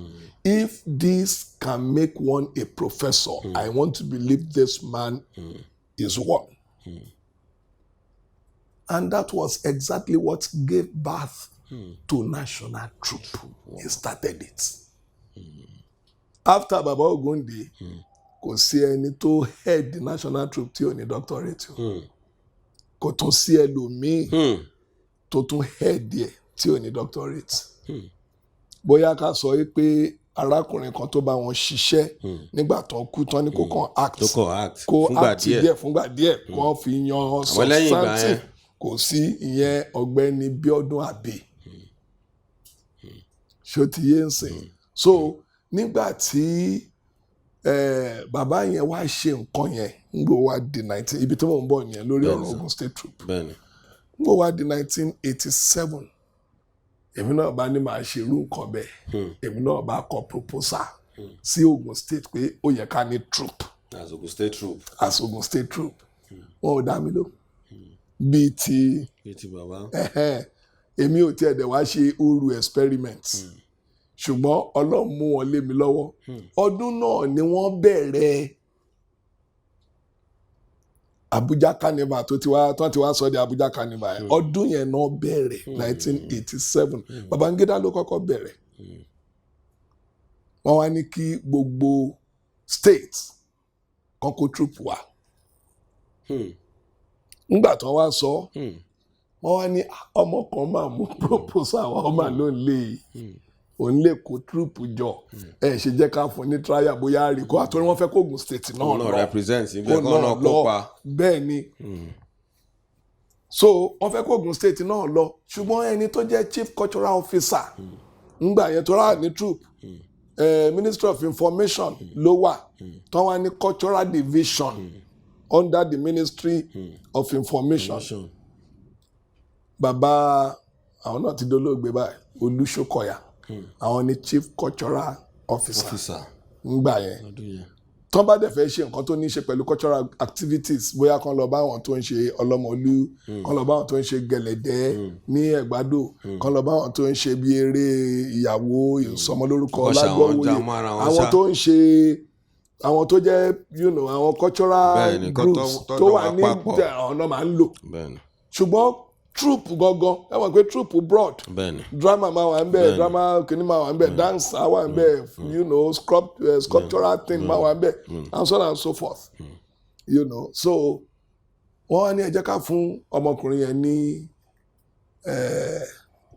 if this can make one a professor, I want to believe this man is one. And that was exactly what gave birth to National Troupe. He started it. After Baba Ogunde, kò sí ẹni tó head the National Troupe tí ò ní doctorate o. Kò tún sí ẹlòmíì tó tún head ẹ̀ tí ò ní doctorate. Bóyá ká sọ yìí pé arákùnrin kan tó bá wọn ṣiṣẹ́ nígbà tó kú tán ní kó kàn act, tó kàn act kó fúngbà act díẹ̀. díẹ̀, fúngbà díẹ̀, kó fi yan Àmọ́ lẹ́yìn ìgbà yẹn- substantive, kò sí. Ìyẹn Ọ̀gbẹ́ni Bíọ́dún Àbè. Ṣó ti yé ń sìn? So nígbà tí bàbá yẹn wá ṣe nǹkan yẹn, ń gbọ́ wá di 19, ibi tí mò ń bọ̀ yẹn lórí ọ̀rọ̀ sir. Ogun State Troupe, ń gbọ́ wá di 1987, èmi náà bá ní màá ṣe irú nǹkan bẹ́ẹ̀. Èmi náà bá kọ proposal sí Ogun State pé ó yẹ ká ní troupe As Ogun State Troupe. As Ogun State Troupe. Wọn ò dá mi ló bíi ti Bíi ti bàbá. Ẹ̀hẹ́n, èmi ò tiẹ̀ dẹ̀ wá ṣe uru experiment, ṣùgbọ́n Ọlọ́run mú wọn lé mi lọ́wọ́. Ọdún náà ni wọ́n bẹ̀rẹ̀ Abuja Carnival tó ti wá sọ di Abuja Carnival yẹn. Ọdún yẹn náà bẹ̀rẹ̀, 1987. Babangida ló kọ́kọ́ bẹ̀rẹ̀. Wọ́n wá ní kí gbogbo state kan kó troupe wá. Ńgbà tó wá sọ, wọ́n wá ní, "Ah, ọmọ kan máa mú proposal wa, ọmọ ló ń lé òun lè kó troupe jọ, ẹ ṣe jẹ́ ká fún ní trial, bóyá rí kó àtúrò." Wọ́n fẹ́ kó Ogun State náà Kó náà lọ represent ibẹ̀, kó kó náà náà lọ. kópa. Bẹ́ẹ̀ ni. So wọ́n fẹ́ kó Ogun State náà lọ, ṣùgbọ́n ẹni tó jẹ́ chief cultural officer ńgbà yẹn tó rà ní troupe, Ministry of Information ló wà, tó wà ní cultural division under the Ministry of Information. Bàbá àwọn náà ti dolóògbé báyìí, Olúṣókọ̀yà, àwọn ni chief cultural officer Officer. ńgbà yẹn. Lọ́dún yẹn. Tán bá dẹ̀ fẹ́ ṣe nǹkan tó ní í ṣe pẹ̀lú cultural activities, bóyá kán lọ bá àwọn tó ń ṣe ọlọ́mọlú, kán lọ bá àwọn tó ń ṣe gẹ̀lẹ̀dẹ́ ní Ẹ̀gbádò, kán lọ bá àwọn tó ń ṣe bí eré ìyàwó, ìsọmọlórúkọ, Kọ́ ṣàwọn lágbọ́wòye, já mọ́ ara wọn àwọn ṣá. tó ń ṣe, àwọn tó jẹ́ àwọn cultural Bẹ́ẹ̀ni, kọ́ groups tọ́jọ́ tó wà wà ní papọ̀. ọ̀nà máa ń lò. Ṣùgbọ́n troupe gangan, ẹ mọ̀ pé troupe broad. Drama máa wà ń bẹ̀, drama kìíní máa wà ń bẹ̀, dance á wà ń bẹ̀, sculptural thing máa wà ń bẹ̀, and so on and so forth. So wọ́n wá ní ẹ jẹ́ ká fún ọmọkùnrin yẹn ní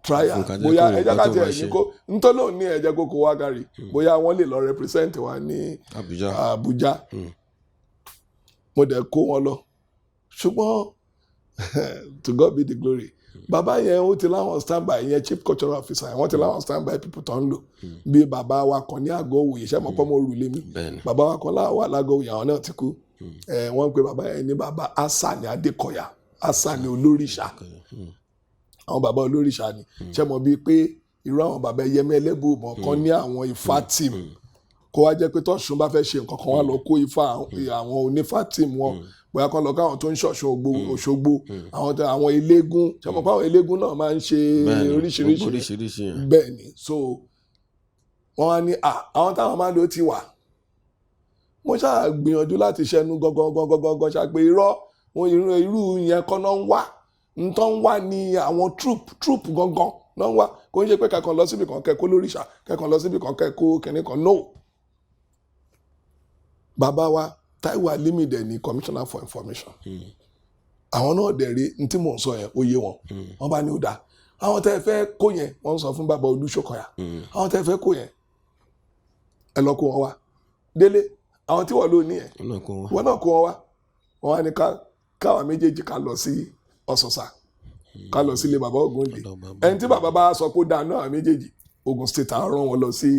trial, Fún ká jẹ́ bóyá kó ẹ jẹ́ nǹkan ká tó tiẹ̀ máa ní ṣe. kó nítorí òun ní ẹ jẹ́ kó kó wá kárí, bóyá wọ́n lè lọ represent wa ní Abuja. Abuja. Mo dẹ̀ kó wọn lọ, ṣùgbọ́n To God be the glory. Bàbá yẹn, ó ti láwọn standby yẹn, chief cultural officer yẹn, wọ́n ti láwọn standby people tó ń lò, bí bàbá wa kan ní àgọ́ òwòye. Ṣé mo pọ́ mọ́ òrùlé mi? Bẹ́ẹ̀ni. Bàbá wa kan láwà lágọ́ òwòye, àwọn náà ti kú. Wọ́n ń pe bàbá yẹn ní Bàbá Asani Adékọ̀yà, Asani Olóríṣà. Àwọn bàbá olóríṣà ni. Ṣé mo bíi pé irú àwọn bàbá Yẹmí Ẹlẹ́bùbọ̀n kan ní àwọn Ifá team, kó wá jẹ́ pé tọ́sùn bá fẹ́ ṣe nǹkan kan, wá lọ kó ifá, àwọn onífá team wọn, bóyá kán lọ káwọn tó ń ṣọ̀ṣun Òṣogbo, àwọn eléégún. Ṣé mo pé àwọn eléégún náà máa ń ṣe oríṣiríṣi? Gbogbo oríṣiríṣi yẹn. Bẹ́ẹ̀ ni. So wọ́n wá ní àwọn táwọn máa ń lò ti wà. Mo ṣáà gbìyànjú láti ṣẹnu gangan gangan gangan ṣáà pé irọ́ wọn, irú yẹn kọ́ náà ń wá. Ntọ́ ń wá ní àwọn troupe gangan náà ń wá. Kò ń ṣe pé kẹ́kàn lọ síbi kan kẹ́kọ́ lóríṣà, kẹ́kàn lọ síbi kan kẹ́kọ́ kìnìún kan. No. Bàbá wa Táíwò Alimi dẹ̀ ní commissioner for information. Àwọn náà dẹ̀ rí n tí mò ń sọ yẹn, ó yé wọn. Wọ́n bá ní ó dáa, àwọn tẹ́ ẹ fẹ́ kó yẹn, wọ́n ń sọ fún bàbá Olúṣọkọ̀yà, àwọn tẹ́ ẹ fẹ́ kó yẹn, ẹ lọ kó wọn wá. Délé, àwọn tí wọ́n lò ní yẹn, Wọn náà kó wọn. wọ́n náà kó wọn wá. Wọ́n wá ní ká káwa méjèèjì ká lọ sí Ọ̀sọ̀sà, ká lọ sílé bàbá Ògúndé. Ọ̀dọ̀ bàbá. Ẹni tí bàbá bá sọ pé ó dáa náà, àwọn méjèèjì, Ogun State, á rán wọn lọ sí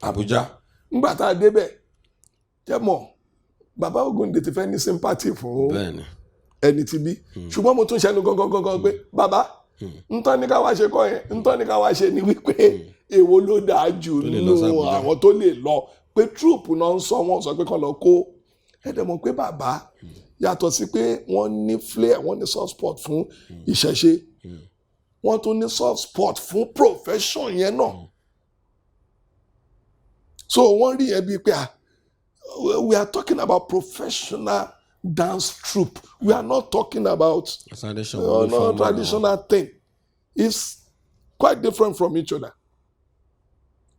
Àbújá. Ńgbà tá a débẹ̀, jẹ́ mọ̀ bàbá Ògúndé ti fẹ́ ní sympathy fún ẹni tí bí, ṣùgbọ́n mo tún ṣẹnu gangan gangan pé bàbá, ntọ́ ní ká wá ṣe kọ́ yẹn, ntọ́ ní ká wá ṣe ni wípé èwo ló dáa jù lè lọ nínú sí Àbújá. àwọn tó lè lọ, pé troupe náà ń sọ, wọ́n sọ pé kán lọ kó. Ẹ dẹ̀ mọ̀ pé bàbá, yàtọ̀ sí pé wọ́n ní flair, wọ́n ní soft spot fún ìṣẹ̀ṣe, wọ́n tún ní soft spot fún profession yẹn náà. So wọ́n rí yẹn bíi pé, ah, we are talking about professional dance troupe, we are not talking about tradition. no, traditional thing. It's quite different from each other.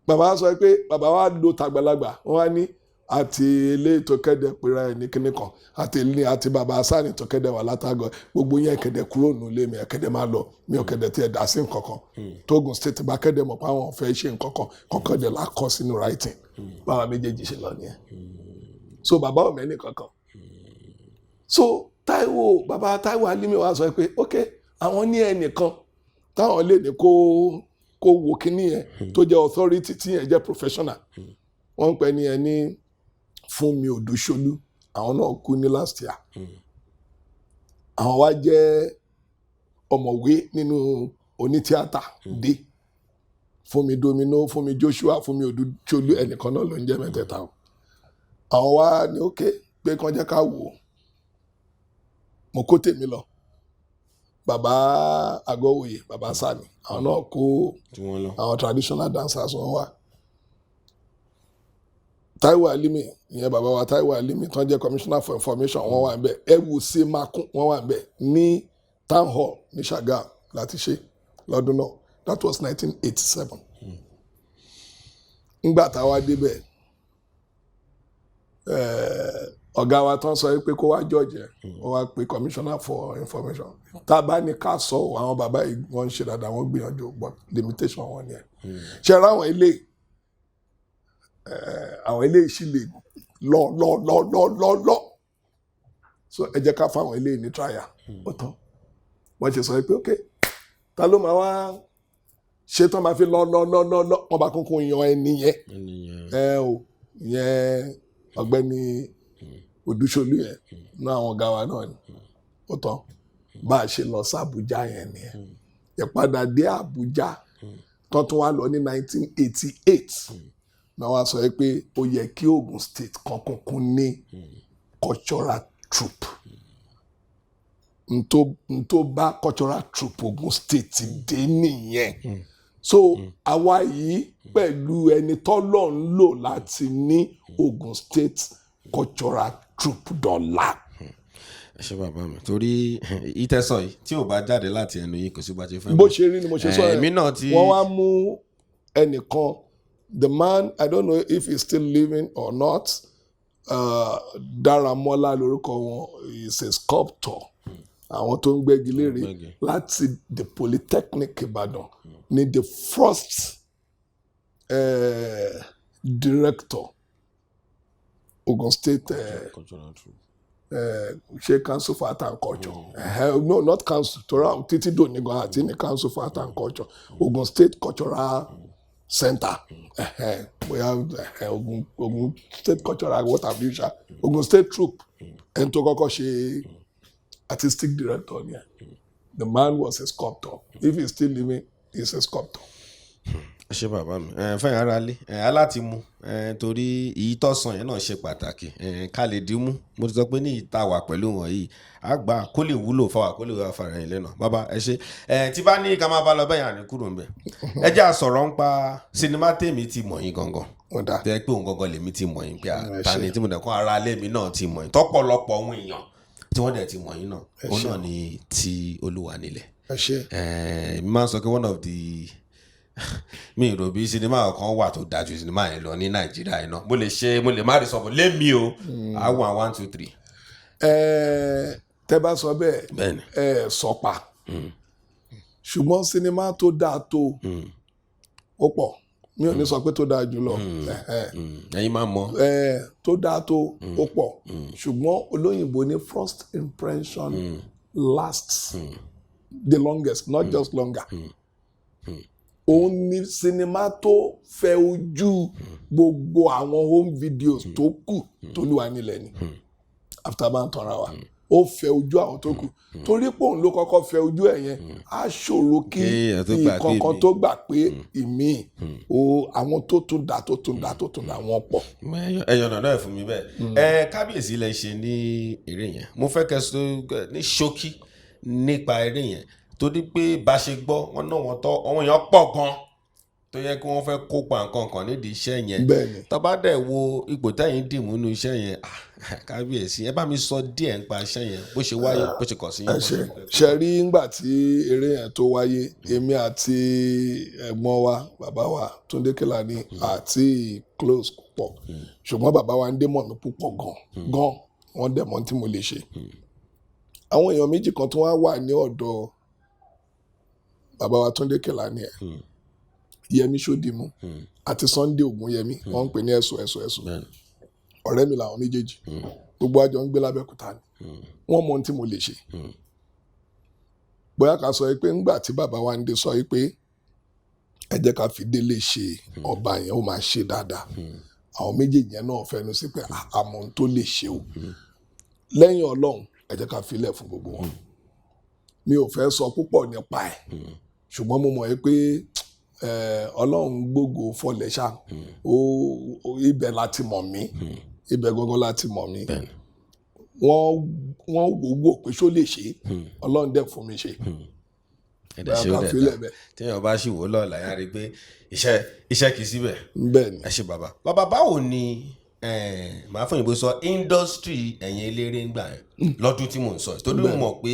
Bàbá sọ pé bàbá wa lo tàgbàlagbà, wọn wá ní àti eléyìí tó kẹ́dẹ̀ pera ẹ̀ ní kíní kan, àti ilé àti bàbá sáni tó kẹ́dẹ̀ wà látàgọ̀, gbogbo yẹn kẹ́dẹ̀ kúrò nílé mi, ẹ̀ kẹ́dẹ̀ máa lọ. Mi ò kẹ́dẹ̀ tiẹ̀ dá sí nǹkan kan. Tógun State bá kẹ́dẹ̀ mọ̀ pé àwọn fẹ́ ṣe nǹkan kan kọ́kọ́ dẹ̀ lákọ́ sínú writing. Báwa méjèèjì ṣe lọ nìyẹn. So bàbá ò mẹ́ni kankan. So Táíwò, bàbá Táíwò Alimi wa sọ pé ok, àwọn ní ẹnìkan táwọn lè ní kó wo kíní yẹn, tó jẹ́ authority, tí yẹn jẹ́ professional. Wọ́n ń pè ní ẹni Fúnmi Òdúṣolú. Àwọn náà kú ní last year. Àwọn wá jẹ́ ọ̀mọ̀wé nínú onítíátà dé. Fúnmi Domino, Fúnmi Joshua, Fúnmi Òdúṣolú, ẹnìkan náà ló ń jẹ́ mẹ́tẹ̀ẹ̀ta o. Àwọn wá ní ok, pé kán jẹ́ ká wò ó. Mo kó tèmi lọ. Bàbá Àgọ́wòye, bàbá Sani, àwọn náà kó tí wọ́n lọ. Àwọn traditional dancers wọn wá. Táíwò Alimi ìyẹn, bàbá wa Táíwò Alimi tó ń jẹ́ commissioner for information, wọ́n wà níbẹ̀. Ẹwù sí makun, wọ́n wà níbẹ̀ ní town hall ní Ṣàgámù láti ṣe lọ́dún náà. That was 1987. Ńgbà táwa débẹ̀, ọ̀gá wa tán sọ pé kó wá judge ẹ̀, ó wá pe commissioner for information. Tá a bá ní ká sọ ọ́, àwọn bàbá yìí, wọ́n ń ṣe dáadáa, wọ́n gbìyànjú, but limitation wọn ni ẹ̀ ṣe ra àwọn ilé, àwọn ilé sì lè lọ lọ lọ lọ lọ lọ. So ẹ jẹ́ ká fáwọn ilé ní trial. Ó tán. Wọ́n ṣe sọ pé ok, ta ló máa wá ṣe tán máa fi lọ lọ lọ lọ lọ? Wọ́n bá kúnkún yan ẹni yẹn. Ẹnìyẹn. Ẹ o, ìyẹn ọ̀gbẹ́ni Odúṣolú yẹn náà, àwọn ọ̀gá wa náà ni. Ó tán. Bá a ṣe lọ sí Àbújá yẹn nìyẹn. Ìpadà dé Àbújá tán tún wá lọ ní 1988 náà, wá sọ pé ó yẹ kí Ogun State kan kúnkún ní cultural troupe. Ntó bá cultural troupe Ogun State dé nìyẹn. So àwa yìí pẹ̀lú ẹni tọ́lọ̀ ń lò láti ní Ogun State cultural troupe dọ̀la. Ẹ ṣe, bàbá mi, torí ìtẹ́sọ̀ yìí, tí ò bá jáde láti ẹnu yìí, kò sí bá ṣe fẹ́ Bó mọ̀. ṣe rí ni mo ṣe sọ yẹn. Èmi náà ti Wọ́n wá mú ẹnìkan, the man, I don't know if he's still living or not, Dáramọ́lá lórúkọ wọn, is a sculptor, àwọn tó ń gbẹ́gi lére Gbẹ́gi. láti the Polytechnic Ìbàdàn, ní the first director Ogun State cultural troupe. Ṣe Council for Art and Culture, no, not council, torí àwọn títí dòní gan àti ní Council for Art and Culture, Ogun State Cultural Center, bóyá Ogun State Cultural, what have you ṣá, Ogun State Troupe. Ẹni tó kọ́kọ́ ṣe artistic director ni ẹ. The man was a sculptor. If he's still living, he's a sculptor. Ẹ ṣe, bàbá mi. Ẹ fẹ́yìn ara lé ẹ aláti mú ẹ, torí èyí tọ̀sán yẹn náà ṣe pàtàkì ẹ ká lè dín mú. Mo ti sọ pé ní ìta wà pẹ̀lú wọn yìí, àgbà kó lè wúlò fáwa, kó lè wúlò fara yín lẹ́nu. Bàbá, ẹ ṣe. Ẹ tí bá ní ká máa bá lọ bẹ́yàn ní kúrò ńbẹ̀. Ẹ jẹ́ àsọ̀rọ̀ ń pa sinimá tèmi ti mọ̀ yín gangan. Ó dáa. Tẹ́ pé òun gangan lèmi ti mọ̀ yín pé Ẹ ta ni ṣé. tí mo dẹ̀ kọ́ ara lé mi náà ti mọ̀ yín, tọ́pọ̀lọpọ̀ ohun èèyàn tí wọ́n dẹ̀ ti mọ̀ yín náà, òun náà ni ti Olúwa nílẹ̀. Ẹ ṣe. Mi máa ń sọ pé one of the, mi rò bí sinimá kan wà tó dájú sinimá yẹn lọ ní Nàìjíríà yìí náà. Mo lè ṣe, mo lè má rí sọ lémi o, àwọn one, two, three. Ẹ tẹ́ bá sọ bẹ́ẹ̀, Bẹ́ẹ̀ni. ẹ sọ pa, ṣùgbọ́n sinimá tó dáa tó ó pọ̀. Mi ò ní sọ pé tó dáa jù lọ. Ẹ̀hẹ́n. Ẹ̀yin máa mọ̀. Ẹ tó dáa tó ó pọ̀, ṣùgbọ́n olóyìnbó ní first impression lasts the longest, not just longer. Òun ni sinimá tó fẹ́ ojú gbogbo àwọn home videos tó kù t'Olúwa nílẹ̀ ni. After bá ń tanra wa, ó fẹ́ ojú àwọn tó kù torí pé òun ló kọ́kọ́ fẹ́ ojú ẹ̀ yẹn. Á ṣòro kí Kí èèyàn tó gbà pé ìkankan ìmíì. tó gbà pé ìmíì o, àwọn tó tún dá, tó tún dá, tó tún dá, wọ́n pọ̀. Ẹyọ náà fún mi bẹ́ẹ̀. Ẹ kábíyèsí lẹ ṣe ní eré yẹn. Mo fẹ́ kẹ́ sọ ní ṣókí nípa eré yẹn, torí pé bá ṣe gbọ́ wọn náà, wọ́n tọ́ àwọn èèyàn pọ̀ gan tó yẹ kí wọ́n fẹ́ kópa nǹkan kan nídìí iṣẹ́ yẹn. Bẹ́ẹ̀ni. Tó bá dẹ̀ wo ipò tẹ́yìn dì mú nínú iṣẹ́ yẹn, ah, kábíyèsí, ẹ bá mi sọ díẹ̀ nípa iṣẹ́ yẹn, bó ṣe wáyé, bó ṣe kàn sí Ẹ yín. ṣe rí, ńgbà tí eré yẹn tó wáyé, èmi àti ẹ̀gbọ́n wa, bàbá wa Túndé Kèlání, àti close púpọ̀, ṣùgbọ́n bàbá wa ń dé mọ̀ mí púpọ̀ gan gan. Wọ́n dẹ̀ mọ̀ tí mo lè ṣe. Àwọn èèyàn méjì kan tó wá wà ní ọ̀dọ̀ bàbá wa Túndé Kèlání ẹ̀, Yẹmí Ṣódìmú àti Sunday Ògúnyẹmí, wọ́n ń pè ní ẹ̀sùn ẹ̀sùn ẹ̀sùn. Ọ̀rẹ́ mi làwọn méjèèjì. Gbogbo àjọ ń gbé lábẹ́òkúta ni. Wọ́n mọ ohun tí mo lè ṣe. Bóyá ká sọ pé ńgbà tí bàbá wa ń dé sọ pé ẹ jẹ́ ká fi Délé ṣe ọba yẹn, ó máa ṣe dáadáa, àwọn méjèèjì yẹn náà fẹnu sí pé àmọ́ ohun tó lè ṣe o. Lẹ́yìn Ọlọ́run, ẹ jẹ́ ká filẹ̀ fún gbogbo wọn. Mi ò fẹ́ sọ púpọ̀ nípa ẹ̀, ṣùgbọ́n mo mọ̀ pé Ọlọ́run gbógo fọlẹ̀ ṣá. Ó ibẹ̀ láti mọ̀ mí, ibẹ̀ gangan láti mọ̀ mí. Wọ́n wò pé ṣó lè ṣe, Ọlọ́run dẹ̀ fún mi ṣe. Ẹ̀dẹ̀ ṣe ó Bóyá ká dẹ̀ filẹ̀ dá bẹ́ẹ̀. Téèyàn bá sì wò lọ́ọ̀la yá rí i pé iṣẹ́ kì í síbẹ̀. Bẹ́ẹ̀ ni. Ẹ ṣe, bàbá. Bàbá, báwo ni màá fún òyìnbó sọ industry ẹ̀yin eléré ń gbà yẹn lọ́dún tí mò ń sọ yìí? Torí mo mọ̀ pé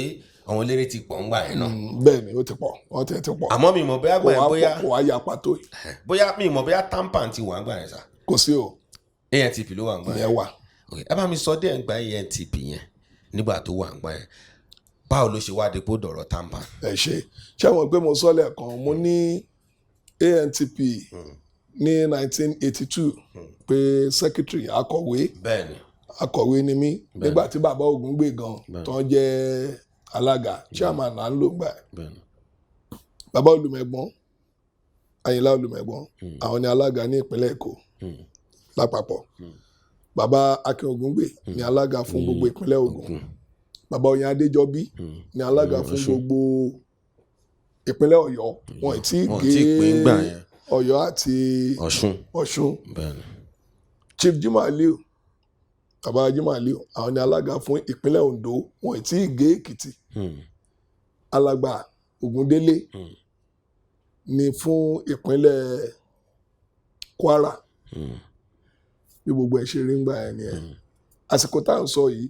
àwọn eléré ti pọ̀ ń gbà yẹn náà. Bẹ́ẹ̀ ni, ó ti pọ̀, wọ́n ti pọ̀. Àmọ́ mi mọ̀ bóyá Kò gbà yẹn wá bóyá pọ̀, kò wá yapa tó yìí. Bóyá mi mọ̀ bóyá TAMPAN ti wà ń gbà yẹn sá. Kò sí o. ANTP ló wà ń gbà yẹn. Ìyẹn wà. Ok, ẹ bá mi sọ díẹ̀ nípa ANTP yẹn nígbà tó wà ń gbà yẹn. Báwo ló ṣe wá dípò dọ̀rọ̀ TAMPAN? Ẹ ṣe. Ṣé wọn pé mo sọ lẹ́ẹ̀kan, mo ní ANTP ní 1982 pé secretary, akọ̀wé. Akọ̀wé ni mí nígbà tí bàbá Ògúngbè gan tó ń jẹ́ alága, chairman là ń lò gbà ẹ̀. Bàbá Olùmẹ̀gbọ́n, Àyìnlá Olùmẹ̀gbọ́n, àwọn ni alága ní ìpínlẹ̀ Èkó lápapọ̀. Bàbá Akin Ògúngbè ni alága fún gbogbo ìpínlẹ̀ Ògùn. Bàbá Oyin Adéjọbí ni alága fún gbogbo ìpínlẹ̀ Ọ̀yọ́. Wọn ì tí ì Wọn gé tí ì pín gbà yẹn. Ọ̀yọ́ àti Ọ̀ṣun. Ọ̀ṣun. Chief Jimoh Aliu, bàbá Jimoh Aliu, àwọn ni alága fún ìpínlẹ̀ Ondo. Wọn ì tí ì gé Èkìtì. Alàgbà Ògúndélé ni fún ìpínlẹ̀ Kwara. Bí gbogbo ẹ̀ ṣe rí ń gbà ẹ̀ nìyẹn. Àsìkò tá à ń sọ yìí,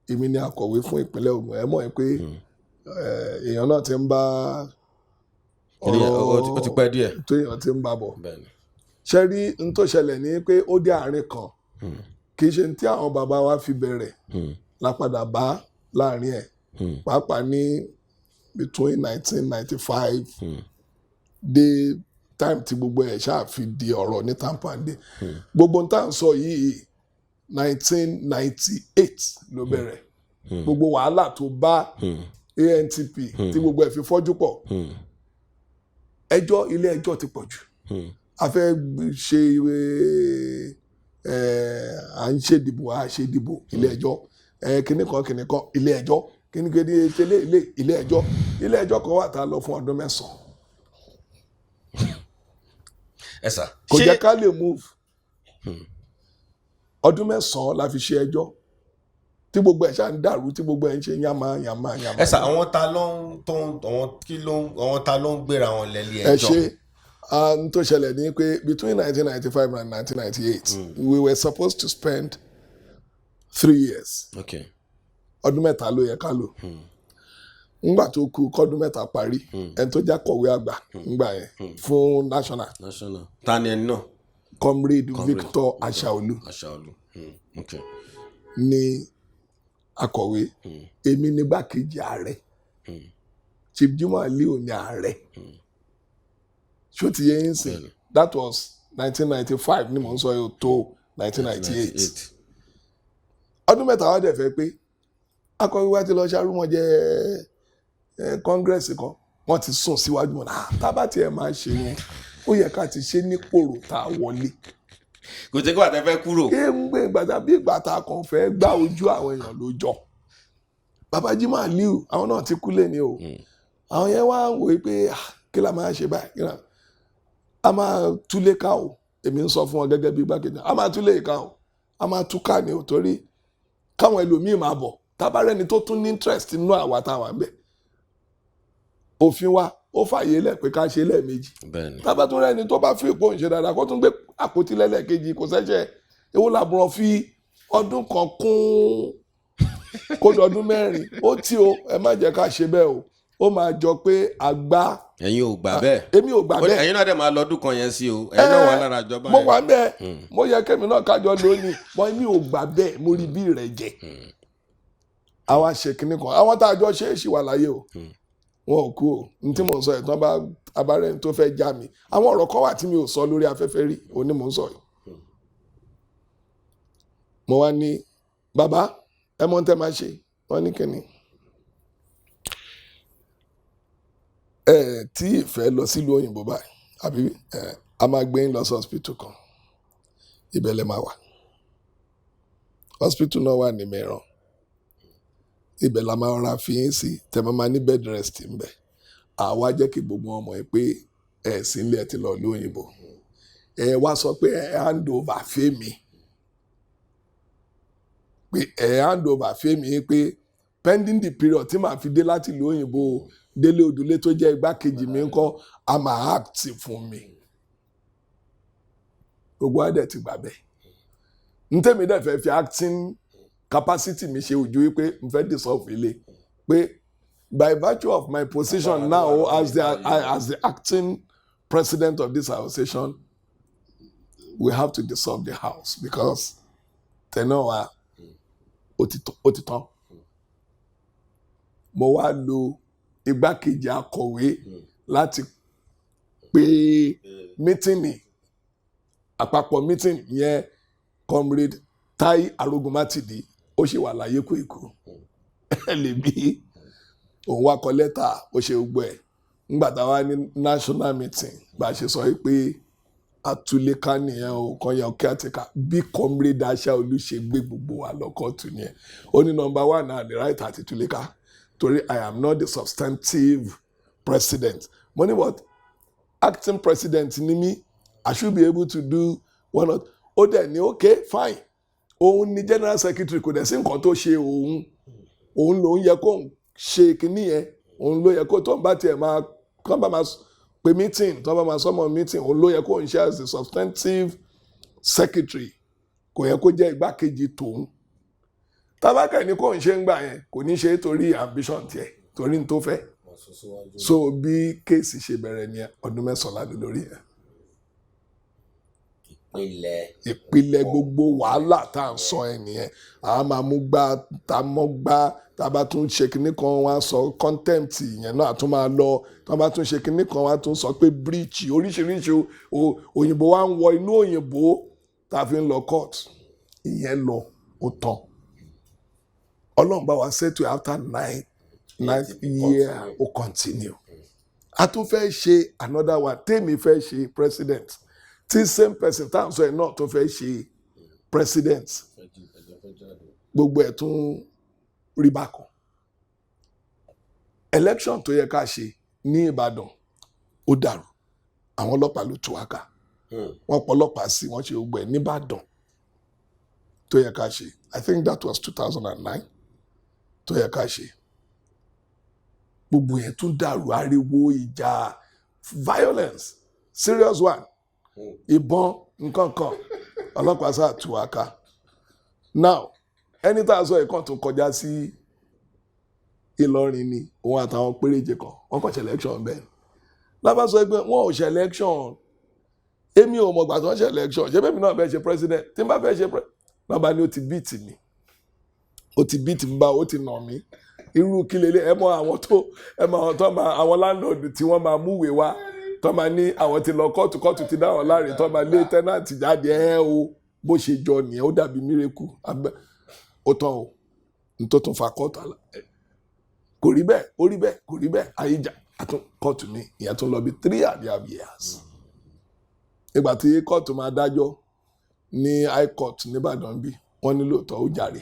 èmi ni akọ̀wé fún ìpínlẹ̀ Ògùn. Ẹ mọ̀ ẹ́ pé èèyàn náà ti ń bá Ó ti pẹ́ díẹ̀. Tó èèyàn ti ń bá bọ̀. Ṣe rí n tó ṣẹlẹ̀ ní pé ó dé àárín kan, kì í ṣe tí àwọn bàbá wa fi bẹ̀rẹ̀ la padà bá láàrin ẹ̀, pàápàá ní between 1995 dé time tí gbogbo ẹ̀ ṣáà fi di ọ̀rọ̀ ní TAMPAN dé. Gbogbo n tá à ń sọ yìí, 1998 ló bẹ̀rẹ̀. Gbogbo wàhálà tó bá ANTP tí gbogbo ẹ̀ fi fọ́jú pọ̀, ẹjọ́ ilé ẹjọ́ ti pọ̀ jù. A fẹ́ ṣe ẹ, à ń ṣèdìbò, à ṣe dìbò, ilé ẹjọ́ ẹ, kinní kan kinní kan, ilé ẹjọ́, kinní kinní tẹ́lẹ̀, ilé ẹjọ́. Ilé ẹjọ́ kan wà tá a lọ fún ọdún 9. Ẹ sà. Kò jẹ́ ká lè move. Ọdún 9 la fi ṣe ẹjọ́ tí gbogbo ẹ̀ ṣáà ń dàrú, tí gbogbo ẹ̀ ń ṣe yàmá yàmá yàmá. Ẹ sà, àwọn ta ló ń tó ń àwọn kí ló ń àwọn ta ló ń gbéra wọn lẹ́lé Ẹ ẹjọ́? ṣe n tó ṣẹlẹ̀ ní pé between 1995 and 1998, we were supposed to spend 3 years. Ọdún 3 ló yẹ ká lò. Ńgbà tó kù kọ́dún 3 parí, ẹni tó jẹ́ akọ̀wé àgbà ńgbà yẹn fún national, National, ta ni ẹni náà? Comrade Victor Ashaolu. Aṣáolú. Ní akọ̀wé, èmi nígbàkejì ààrẹ, Chief Jimoh Aliu ní ààrẹ. Ṣó ti yé yín sìn? Bẹ́ẹ̀ni. That was 1995 ni mò ń sọ yóò tó 1998. Ọdún 3 wá dẹ̀ fẹ́ pé akọ̀wé wa ti lọ ṣàrúmọ̀jẹ ẹ congress kan, wọ́n ti sún síwájú mọ́ náà. Tábà tiẹ̀ máa ṣe yẹn, ó yẹ ká ti ṣe ní pòrò tá a wọlé. Kò jẹ́ kí wàá tẹ́ fẹ́ kúrò. Ké ń gbé ìgbàdá bí ìgbà tá a kàn fẹ́ gbá ojú àwọn èèyàn ló jọ. Bàbá Jimoh Aliu, àwọn náà ti kú lé ní o. Àwọn yẹn wá ń wòye pé, "Ah, kí la máa ṣe báyìí? Kí la a máa túlé ká o?" Èmi ń sọ fún wọn gẹ́gẹ́ bí igbákejì, a máa túlé ká o, a máa tú ká ni o, torí káwọn ẹlòmíì máa bọ̀, tábàárẹ́ni tó tún ní interest nínú àwa táwa ń bẹ̀. Òfin wa ó fàyè lẹ̀ pé ká ṣe lẹ́ẹ̀mejì. Tábà tún rẹ́ni tó bá fi ìpò ń ṣe dáadáa, kó tún gbé àpótí lẹ́lẹ́kejì, kò sẹ́sẹ̀. Ewu làbúrò fi ọdún kan kún kó dọdún 4 ó tí o. Ẹ má jẹ́ ká ṣe bẹ́ẹ̀ o, ó máa jọ pé àgbá. Ẹ̀yin ò gbà bẹ́ẹ̀. Èmi ò gbà bẹ́ẹ̀. Ẹ̀yin náà dẹ̀ máa lọ́dún kan yẹn sí o, ẹ̀yin náà wà lára ìjọba Mo yẹn. wà ń bẹ́ẹ̀, mo yẹ kémi náà kájọ lónìí mọ. Èmi ò gbà bẹ́ẹ̀, mo rí bí rẹ̀ jẹ. Àwa ṣe kinní kan, àwọn tá a jọ ṣe é ṣì wà láyé o, wọn ò kú o. N tí mò ń sọ yìí, tán bá abarẹ́ni tó fẹ́ já mi, àwọn ọ̀rọ̀ kan wà tí mi ò sọ lórí afẹ́fẹ́ rí, òun ni mò ń sọ yìí. Mo wá ní, "Bàbá, ẹ mọ̀ ń tẹ́ máa ṣe." Wọ́n ní kíni? Ẹ tí ìfẹ́ lọ sílùú òyìnbó báyìí àbí? Ẹ a máa gbé yín lọ sí hospital kan, ibẹ̀ lẹ máa wà. Hospital náà wà ní Mẹ́ràn, ibẹ̀ la máa ra fi yín sí, tẹ́ máa ní bed rest ńbẹ̀. Àwa jẹ́ kí gbogbo wọn mọ̀ pé ẹ̀ sí ilé, ẹ̀ ti lọ ìlú òyìnbó. Ẹ wá sọ pé ẹ hand over fẹ́mi, pé ẹ hand over fẹ́mi, pé pending the period tí màá fi dé láti ìlú òyìnbó, Délé Odùlé tó jẹ́ igbákejì mi ńkọ́, a máa act fún mi. Gbogbo wa dẹ̀ ti gbà bẹ́ẹ̀. Ntẹ́mi dẹ̀ fẹ́ fi acting capacity mi ṣe ojú wípé n fẹ́ dissolve ilé, pé by virtue of my position now as the acting president of this association, we have to dissolve the house because tenure wa ó ti tán. Mo wá lo igbákejì akọ̀wé láti pé meeting, àpapọ̀ meeting yẹn. Comrade Tai Arógunmátìdí, ó ṣì wà láyé, kó ikú ẹ lè bí òun wá kọ lẹ́tà, ó ṣe gbogbo ẹ̀. Ńgbà táwa ní national meeting, bá a ṣe sọ pé àtúléká nìyẹn o, kan yẹn caretaker, bí Comrade Aṣáolú ṣe gbé gbogbo wa lọ kóòtù nìyẹn. Ó ní number one náà ní right àti túléká torí I am not the substantive president. Mo ní, but acting president ni mí, I should be able to do one or. Ó dẹ̀ ní okay, fine. Òun ni general secretary, kò dẹ̀ sí nǹkan tó ṣe òun, òun lòun yẹ kó ṣe kinní yẹn, òun ló yẹ kó tó ń bá tiẹ̀ máa kán bá máa pe meeting, tó bá máa sọ́mọ meeting, òun ló yẹ kó ń ṣe as the substantive secretary, kò yẹ kó jẹ́ igbákejì tòun. Tábàkà ní kó ń ṣe ń gbà yẹn, kò ní ṣe é torí ambition tiẹ̀, torí n tó fẹ́. So bí case ṣe bẹ̀rẹ̀ ní ọdún 9 ládùn lórí yẹn. Ìpìlẹ̀. Ìpìlẹ̀ gbogbo wàhálà tá à ń sọ ẹ nìyẹn. A máa mú gbá tá a mọ́ gbá, tá a bá tún ṣe kinní kan, wọ́n á sọ contempt yẹn náà, a tún máa lọ. Tá a bá tún ṣe kinní kan, wọ́n á tún sọ pé breach, oríṣiríṣi òyìnbó wa ń wọ inú òyìnbó tá a fi ń lọ court. Ìyẹn lọ, ó tán. Ọlọ́run bá wa settle after nine year, ó continue. A tún fẹ́ ṣe another one, tèmi fẹ́ ṣe president, tí same person tá à ń sọ yìí náà tó fẹ́ ṣe president. Gbogbo ẹ̀ tún rí bákan. Election tó yẹ ká ṣe ní Ìbàdàn, ó dàrú. Àwọn ọlọ́pàá ló tú wa ká. Wọ́n pọ̀ ọlọ́pàá sí, wọ́n ṣe gbogbo ẹ̀ nìbàdàn tó yẹ ká ṣe. I think that was 2009 tó yẹ ká ṣe. Gbogbo yẹn tún dàrú, ariwo, ìjà, violence, serious one, ìbọn, nǹkan kan, ọlọ́pàá sáà tú wa ká. Now, ẹni tá a sọ ìkan tó kọjá sí Ìlọrin ni òun àtàwọn péréje kan, wọ́n kàn ṣe election bẹ́ẹ̀. Lábá sọ pé wọn ò ṣe election, èmi ò mọ̀gbà tó ń ṣe election. Ṣé bẹ́ẹ̀ mi náà fẹ́ ṣe president? Tí n bá fẹ́ ṣe president náà bá ní ó ti beat mi, ó ti beat mi bá, ó ti nà mí. Irú kí lélẹ̀? Ẹ mọ àwọn tó máa, àwọn landlord tí wọ́n máa múwèé wá, tó máa ní àwọn ti lọ kóòtù, kóòtù ti dá wọn láre, tó máa lé tenant jáde. Ẹ o, bó ṣe jọ nìyẹn, ó dàbí miracle. Ó tán o, n tó tún fa kóòtù kò rí bẹ́ẹ̀, ó rí bẹ́ẹ̀, kò rí bẹ́ẹ̀, àyíjà àtún kóòtù mi. Ìyẹn tún lọ bí 3.5 years. Ìgbà tí kóòtù máa dájọ́ ní high court nìbàdàn bí, wọ́n ní lóòótọ́, ó jàre.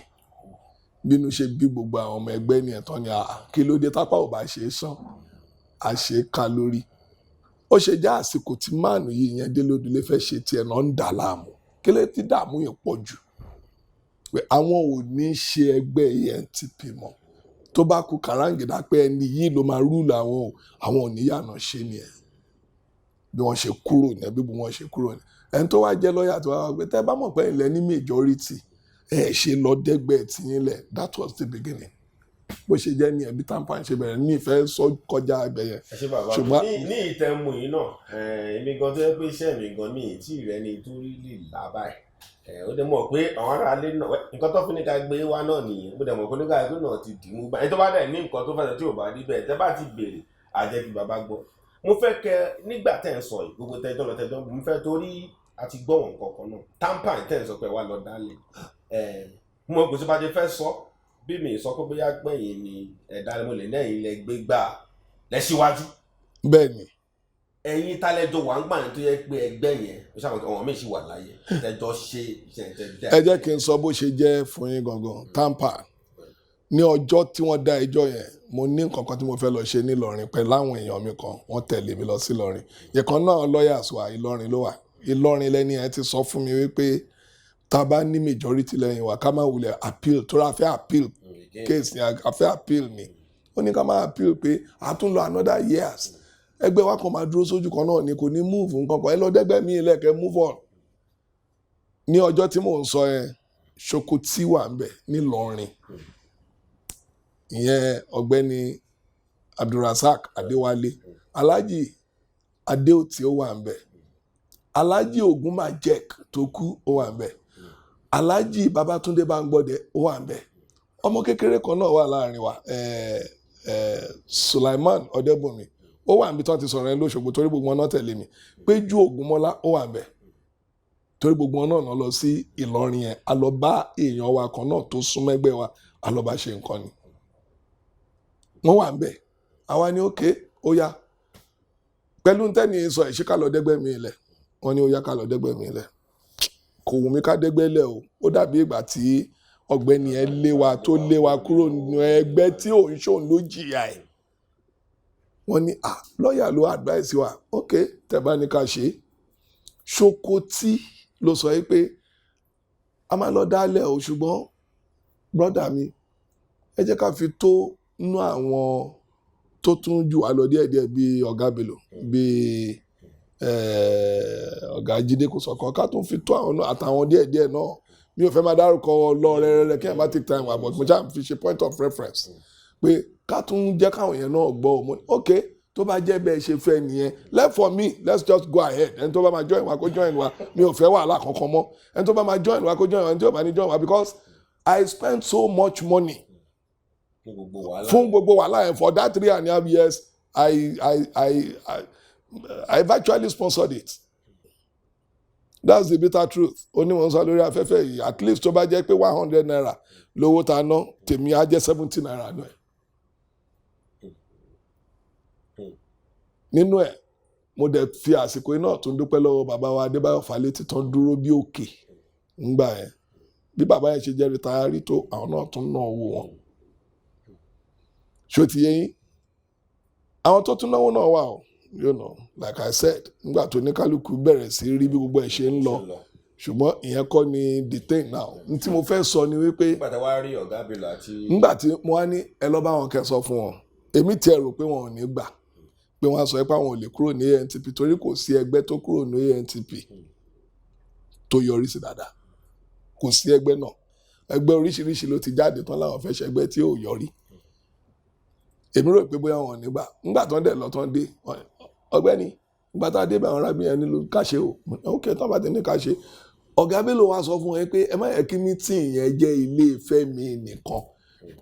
Bínú ṣe bí gbogbo àwọn ọmọ ẹgbẹ́ ní ẹ̀tọ́ ni, àà, kí ló dé? Tápá ò bá ṣe é sàn, à ṣe é ká lórí. Ó ṣe já àsìkò tí máàlù yìí yẹn dé lódìlé fẹ́ ṣe tiẹ̀ náà ń dà láàmú. Kí ló ti dààmú yẹn pọ̀ jù pé àwọn ò ní ṣe ẹgbẹ́ ANTP mọ́, tó bá kú kàráǹgìdá pé ẹni yìí ló máa rule àwọn o, àwọn ò ní yànà ṣe ni ẹ̀. Bí wọ́n ṣe kúrò ní, bí wọ́n ṣe kúrò ní, ẹni tó wá jẹ́ lọ́ọ̀yà tó wá wá pé tẹ́ bá mọ̀ pé ilẹ̀ ní majority, ẹ ṣe lọ dẹ́gbẹ́ tiyín lẹ̀. That was the beginning. Bó ṣe jẹ́ ní ẹbí TAMPAN ṣe bẹ̀rẹ̀ ní ìfẹ́ sọ kọjá ẹgbẹ́ yẹn. Ẹ ṣe, bàbá mi. Ṣùgbọ́n Ní ìtẹ̀mù yìí náà, èmi gan tó yẹ pé iṣẹ́ mi gan mi tí rẹ ni tó rí lè là báyìí. Ó dẹ̀ mọ̀ pé àwọn aráalé náà, nǹkan tó fi ní ká gbé wá náà nìyẹn. Mo dẹ̀ mọ̀ pé nígbà tó náà ti dì mú báyìí, ẹni tó bá dẹ̀ ní nǹkan tó fẹ́ tí ò bá rí bẹ́ẹ̀, tẹ́ bá ti béèrè, á jẹ́ kí bàbá gbọ́. Mo fẹ́ kẹ́ nígbà tẹ́ ń sọ yìí, gbogbo tẹ́jọ́ lọ tẹ́jọ́, mo fẹ́ torí a ti gbọ́ wọn kankan náà. TAMPAN tẹ́ ń sọ pé wà lọ dálẹ̀, mo mọ̀ pé tó bá ti fẹ́ sọ bí mi sọ pé bóyá pẹ̀yìn ni ẹ̀dá mo lè lẹ́yìn lẹ gbé gbà lẹ́síwájú. Bẹ́ẹ̀ ni. Ẹ̀yin tálẹ́jọ wà ń gbà yẹn tó yẹ pé ẹgbẹ́ yẹn ó ṣàwọn ọmọ mi sì wà láyé tẹjọ ṣe iṣẹ́ tẹjọ? Ẹ jẹ́ kí n sọ bó ṣe jẹ́ fún yín gangan. TAMPAN, ní ọjọ́ tí wọ́n dá ẹjọ́ yẹn, mo ní nǹkan kan tí mo fẹ́ lọ ṣe nílọrin pẹ̀lú àwọn èèyàn mi kan. Wọ́n tẹ̀lé mi lọ sí Ìlọrin. Ìkan náà lawyers wa, Ìlọrin ló wà. Ìlọrin lẹ́ni ẹ̀ ti sọ fún mi wípé tá a bá ní majority lẹ́yìn wa, ká má wulẹ̀ appeal, tó rà fẹ́ appeal case ni, a fẹ́ appeal ni. Ó ní ká má appeal, pé a tún lọ another years, ẹgbẹ́ wa kan máa dúró sójú kan náà ni, kò ní move nǹkan kan. Ẹ lọ dẹ́gbẹ́ mi lẹ́kẹ̀ẹ́, move on. Ní ọjọ́ tí mò ń sọ yẹn, Ṣokotí wà ń bẹ̀ nílọrin, ìyẹn Ọ̀gbẹ́ni Abdulrasaq Adéwálé, Alhaji Adéòtí ó wà ń bẹ̀, Alhaji Ogunmajek tó kú ó wà ń bẹ̀, Alhaji Babatunde Bangbọdẹ ó wà ń bẹ̀, ọmọ kékeré kan náà wà láàrin wa, Sulaiman Ọdẹbùnmi, ó wà níbi tí wọ́n ti sọ̀rọ̀ yẹn lóṣogbo, torí gbogbo wọn náà tẹ̀lé mi. Péjú Ògúnmọ́lá ó wà ń bẹ̀, torí gbogbo wọn náà lọ sí Ìlọrin yẹn. A lọ bá èèyàn wa kan náà tó súnmọ́ ẹgbẹ́ wa, a lọ bá ṣe nǹkan ni. Wọ́n wà ń bẹ̀. Àwa ní òkè ó yá, pẹ̀lú ntẹ́ni sọ ẹ̀, ṣé ká lọ dẹ́gbẹ́ mi lẹ̀? Wọ́n ní ó yá, ká lọ dẹ́gbẹ́ mi lẹ̀. Kò wù mí ká dẹ́gbẹ́ lẹ̀ o. Ó dàbí ìgbà tí ọ̀gbẹ́ni ẹ lé wa, tó lé wa kúrò nínú ẹgbẹ́ tí òun ṣòun ló jìyà ẹ̀. Wọ́n ní à, lọ́ọ̀yà ló advice wa. Ok, tẹ́ bá ní ká ṣe é. Ṣokotí ló sọ yìí pé a máa lọ dálẹ̀ o, ṣùgbọ́n brother mi, ẹ jẹ́ ká fi tó nú àwọn tó tún jù wá lọ díẹ̀díẹ̀, bíi ọ̀gá Bello, bíi ọ̀gá Jídé Kòsọ́kọ́, ká tún fi tó àwọn náà àtàwọn díẹ̀díẹ̀ náà. Mi ò fẹ́ máa dárúkọ lọ rẹ́rẹ́rẹ́ kí ẹ má take time wa, but mo ṣáà fi ṣe point of reference pé ká tún jẹ́ káwọn yẹn náà gbọ́. Mo ní ok, tó bá jẹ́ bẹ́ẹ̀ ṣe fẹ́ nìyẹn, left for me, let's just go ahead. Ẹni tó bá máa join wa, kó join wa. Mi ò fẹ́ wàhálà kankan mọ́. Ẹni tó bá máa join wa, kó join wa. Ẹni tó bá ní join wa, because I spent so much money fún gbogbo wàhálà. Fún gbogbo wàhálà yẹn, for that 3.5 years, I virtually sponsored it. That's the bitter truth. Ó ní wọ́n sọ lórí afẹ́fẹ́ yìí, at least tó bá jẹ́ pé ₦100 lówó tá a ná, tèmi á jẹ́ ₦70 nù ẹ̀. Nínú ẹ̀, mo dẹ̀ fi àsìkò iná tún dúpẹ́ lọ́wọ́ bàbá wa Adébáyọ̀ Fálétí tán dúró bí òkè ńgbà yẹn. Bí bàbá yẹn ṣe jẹ́ retiree tó, àwọn náà tún ná owó wọn. Ṣó ti yé yín? Àwọn tó tún náwó náà wà o. Like I said, nígbà tó ní kálukú bẹ̀rẹ̀ sí rí bí gbogbo ẹ̀ ṣe ń lọ, ṣùgbọ́n ìyẹn kọ́ ni the thing now. N tí mo fẹ́ sọ ni wípé Nígbà tí wàá rí ọ̀gá Bello àti. Nígbà tí mo wá ní ẹ lọ bá wọn kẹ́ sọ fún wọn, èmi tiẹ̀ rò pé wọn ò ní gbà, pé wọ́n á sọ pé àwọn ò lè kúrò ní ANTP, torí kò sí ẹgbẹ́ tó kúrò ní ANTP tó yọrí sí dáadáa. Kò sí ẹgbẹ́ náà. Ẹgbẹ́ oríṣiríṣi ló ti jáde tán láwọn fẹ́ ṣẹgbẹ́ tí ò yọrí. Èmi rò pé bóyá wọn ò ní gbà. Nígbà tán dẹ̀ lọ tán dé, ọ̀gbẹ́ni, nígbà tá a dé bá àwọn arábìnrin yẹn nílò káṣe o. Ok, tán bá ti ní káṣe, ọ̀gá Bello wá sọ fún ẹ pé ẹ má yẹ kí meeting yẹn jẹ́ ilé ìfẹ́ mi nìkan,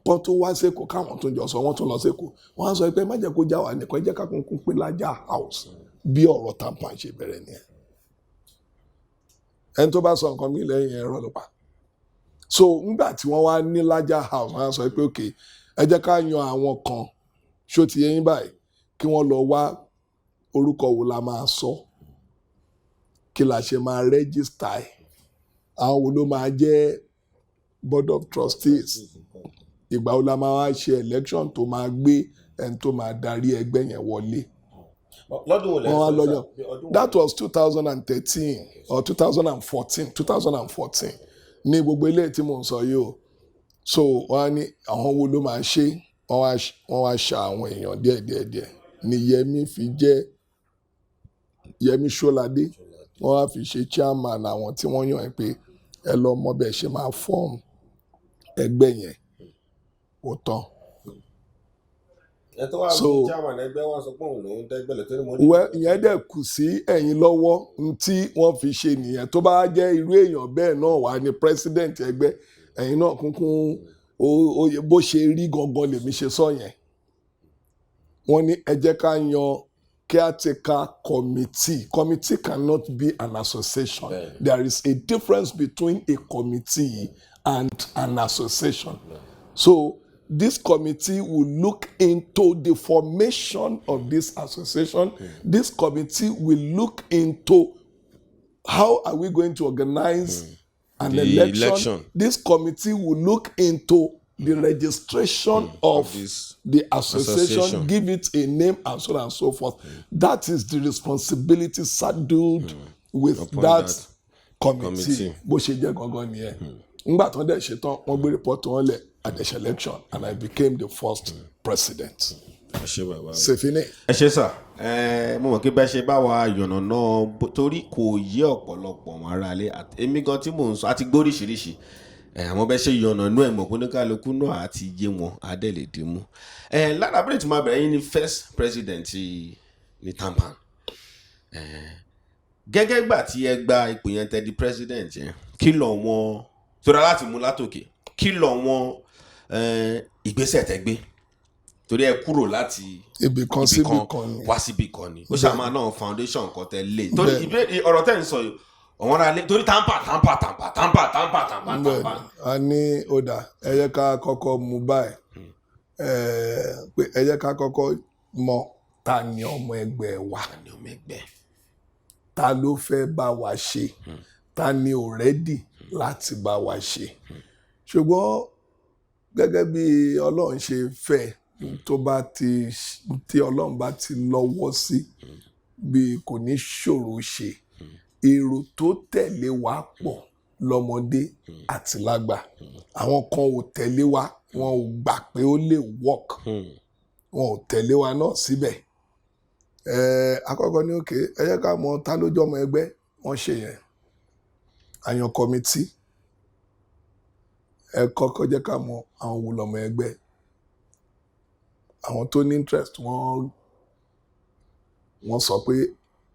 kán tó wá sẹ́kọ̀ọ́ káwọn tó jọ sọ. Wọ́n tún lọ sẹ́kọ̀ọ́, wọ́n á sọ pé ẹ má jẹ́ kó já wa nìkan, ẹ jẹ́ ká kúnkún pé Lájà House. Bí ọ̀rọ̀ TAMPAN ṣe bẹ̀rẹ̀ nìyẹn. Ẹni tó bá sọ nǹkan mi lẹ́yìn ẹ̀rọ ló pa. So ńgbà tí wọ́n wá ní Lájà House, wọ́n á sọ pé ok, ẹ jẹ́ ká yan àwọn kan, ṣó ti yé yín báyìí, kí wọ́n lọ wá orúkọ wo la máa sọ, kí la ṣe máa register ẹ̀, àwọn wo ló máa jẹ́ board of trustees, ìgbà wo la máa wá ṣe election tó máa gbé ẹni tó máa darí ẹgbẹ́ yẹn wọlé. Lọ́dún wo lẹ́ Wọ́n wá sọ lọ́yọ̀. Sir? Ọdún wo? That was 2013 or 2014, 2014 ní gbogbo eléyìí tí mò ń sọ yìí o. So wọ́n á ní àwọn wo ló máa ṣe, wọ́n wá ṣa àwọn èèyàn díẹ̀ díẹ̀ díẹ̀ ní Yẹmí fi jẹ́ Yẹmí Ṣọ́ládé. Wọ́n wá fi ṣe chairman àwọn tí wọ́n yàn ẹ́ pé ẹ lọ mọ bẹ́ẹ̀ ṣe máa form ẹgbẹ́ yẹn. Ó tán. Ẹ tó wá bí chairman ẹgbẹ́ wa sọ pé òun lòún dẹ́gbẹ́ lọ torí mo ní. Well, ìyẹn dẹ̀ kù sí ẹ̀yin lọ́wọ́. N tí wọ́n fi ṣe nìyẹn. Tó bá jẹ́ irú èèyàn bẹ́ẹ̀ náà wà ní president ẹgbẹ́, ẹ̀yin náà kúnkún bó ṣe rí gangan lèmi ṣe sọ yẹn. Wọ́n ní ẹ jẹ́ ká yan caretaker committee. Committee cannot be an association. There is a difference between a committee and an association. So this committee will look into the formation of this association. This committee will look into how are we going to organize an The election. Election. This committee will look into the registration of this the association, association. Give it a name, and so on and so forth. That is the responsibility saddled with upon that, that committee. Committee. Bó ṣe jẹ́ gangan nìyẹn. Ngbà tó ń dẹ̀ ṣetán, wọ́n gbé report wọn lẹ̀ at the election, and I became the first president. Ẹ ṣé, bàbá mi. Sefini. Ẹ ṣé, sir. Ẹ mo mọ̀ pé bẹ́ẹ̀ ṣe bá wa yànnà náà torí kò yé ọ̀pọ̀lọpọ̀ àwọn aráalé èmi gan tí mò ń sọ àti gbóríṣiríṣi ẹ. Àwọn bẹ́ẹ̀ ṣe yànnà náà ẹ̀ mọ̀ pé oníkálukú náà àti yé wọn, á dẹ̀ lè dì mú ẹ lára. Abẹ́rẹ́ tí máa bẹ̀rẹ̀, yín ní first president ní TAMPAN. Ẹ gẹ́gẹ́ gbà tí ẹ gba ipò yẹn, tẹ́ di president yẹn, kí lọ wọn torí láti mú látòkè, kí lọ wọn ìgbésẹ̀ tẹ́ gbé, torí ẹ kúrò láti Ibì kan ibì síbì kan ni. Wá síbì kan ni ó ṣàmà náà foundation kan tẹ lé torí Bẹ́ẹ̀ni. ìbéèrè ọ̀rọ̀ tẹ́ ń sọ yìí, àwọn ará lé torí TAMPAN, TAMPAN, TAMPAN, TAMPAN, TAMPAN, TAMPAN, Bẹ́ẹ̀ni. TAMPAN. A ní ó dà, ẹ jẹ́ ká kọ́kọ́ mú báyìí pé ẹ jẹ́ ká kọ́kọ́ mọ ta ni ọmọ ẹgbẹ́ wa, Ní ọmọ ẹgbẹ́. Ta ló fẹ́ bá wa ṣe, ta ni ò ready láti bá wa ṣe. Ṣùgbọ́n gẹ́gẹ́ bí Ọlọ́run ṣe fẹ́, tó bá ti tí Ọlọ́run bá ti lọ́wọ́ sí, bí kò ní ṣòro ṣe. Èrò tó tẹ̀lé wa pọ̀ lọ́mọdé àti lágbà. Àwọn kan ò tẹ̀lé wa, wọn ò gbà pé ó lè work, wọn ò tẹ̀lé wa náà síbẹ̀. Àkọ́kọ́ ní òkè, ẹ jẹ́ ká mọ ta ló jẹ́ ọmọ ẹgbẹ́. Wọ́n ṣe yẹn, àyàn committee. Ẹ kọ́kọ́ jẹ́ ká mọ àwọn wo lọ́mọ ẹgbẹ́. Àwọn tó ní interest, wọ́n sọ pé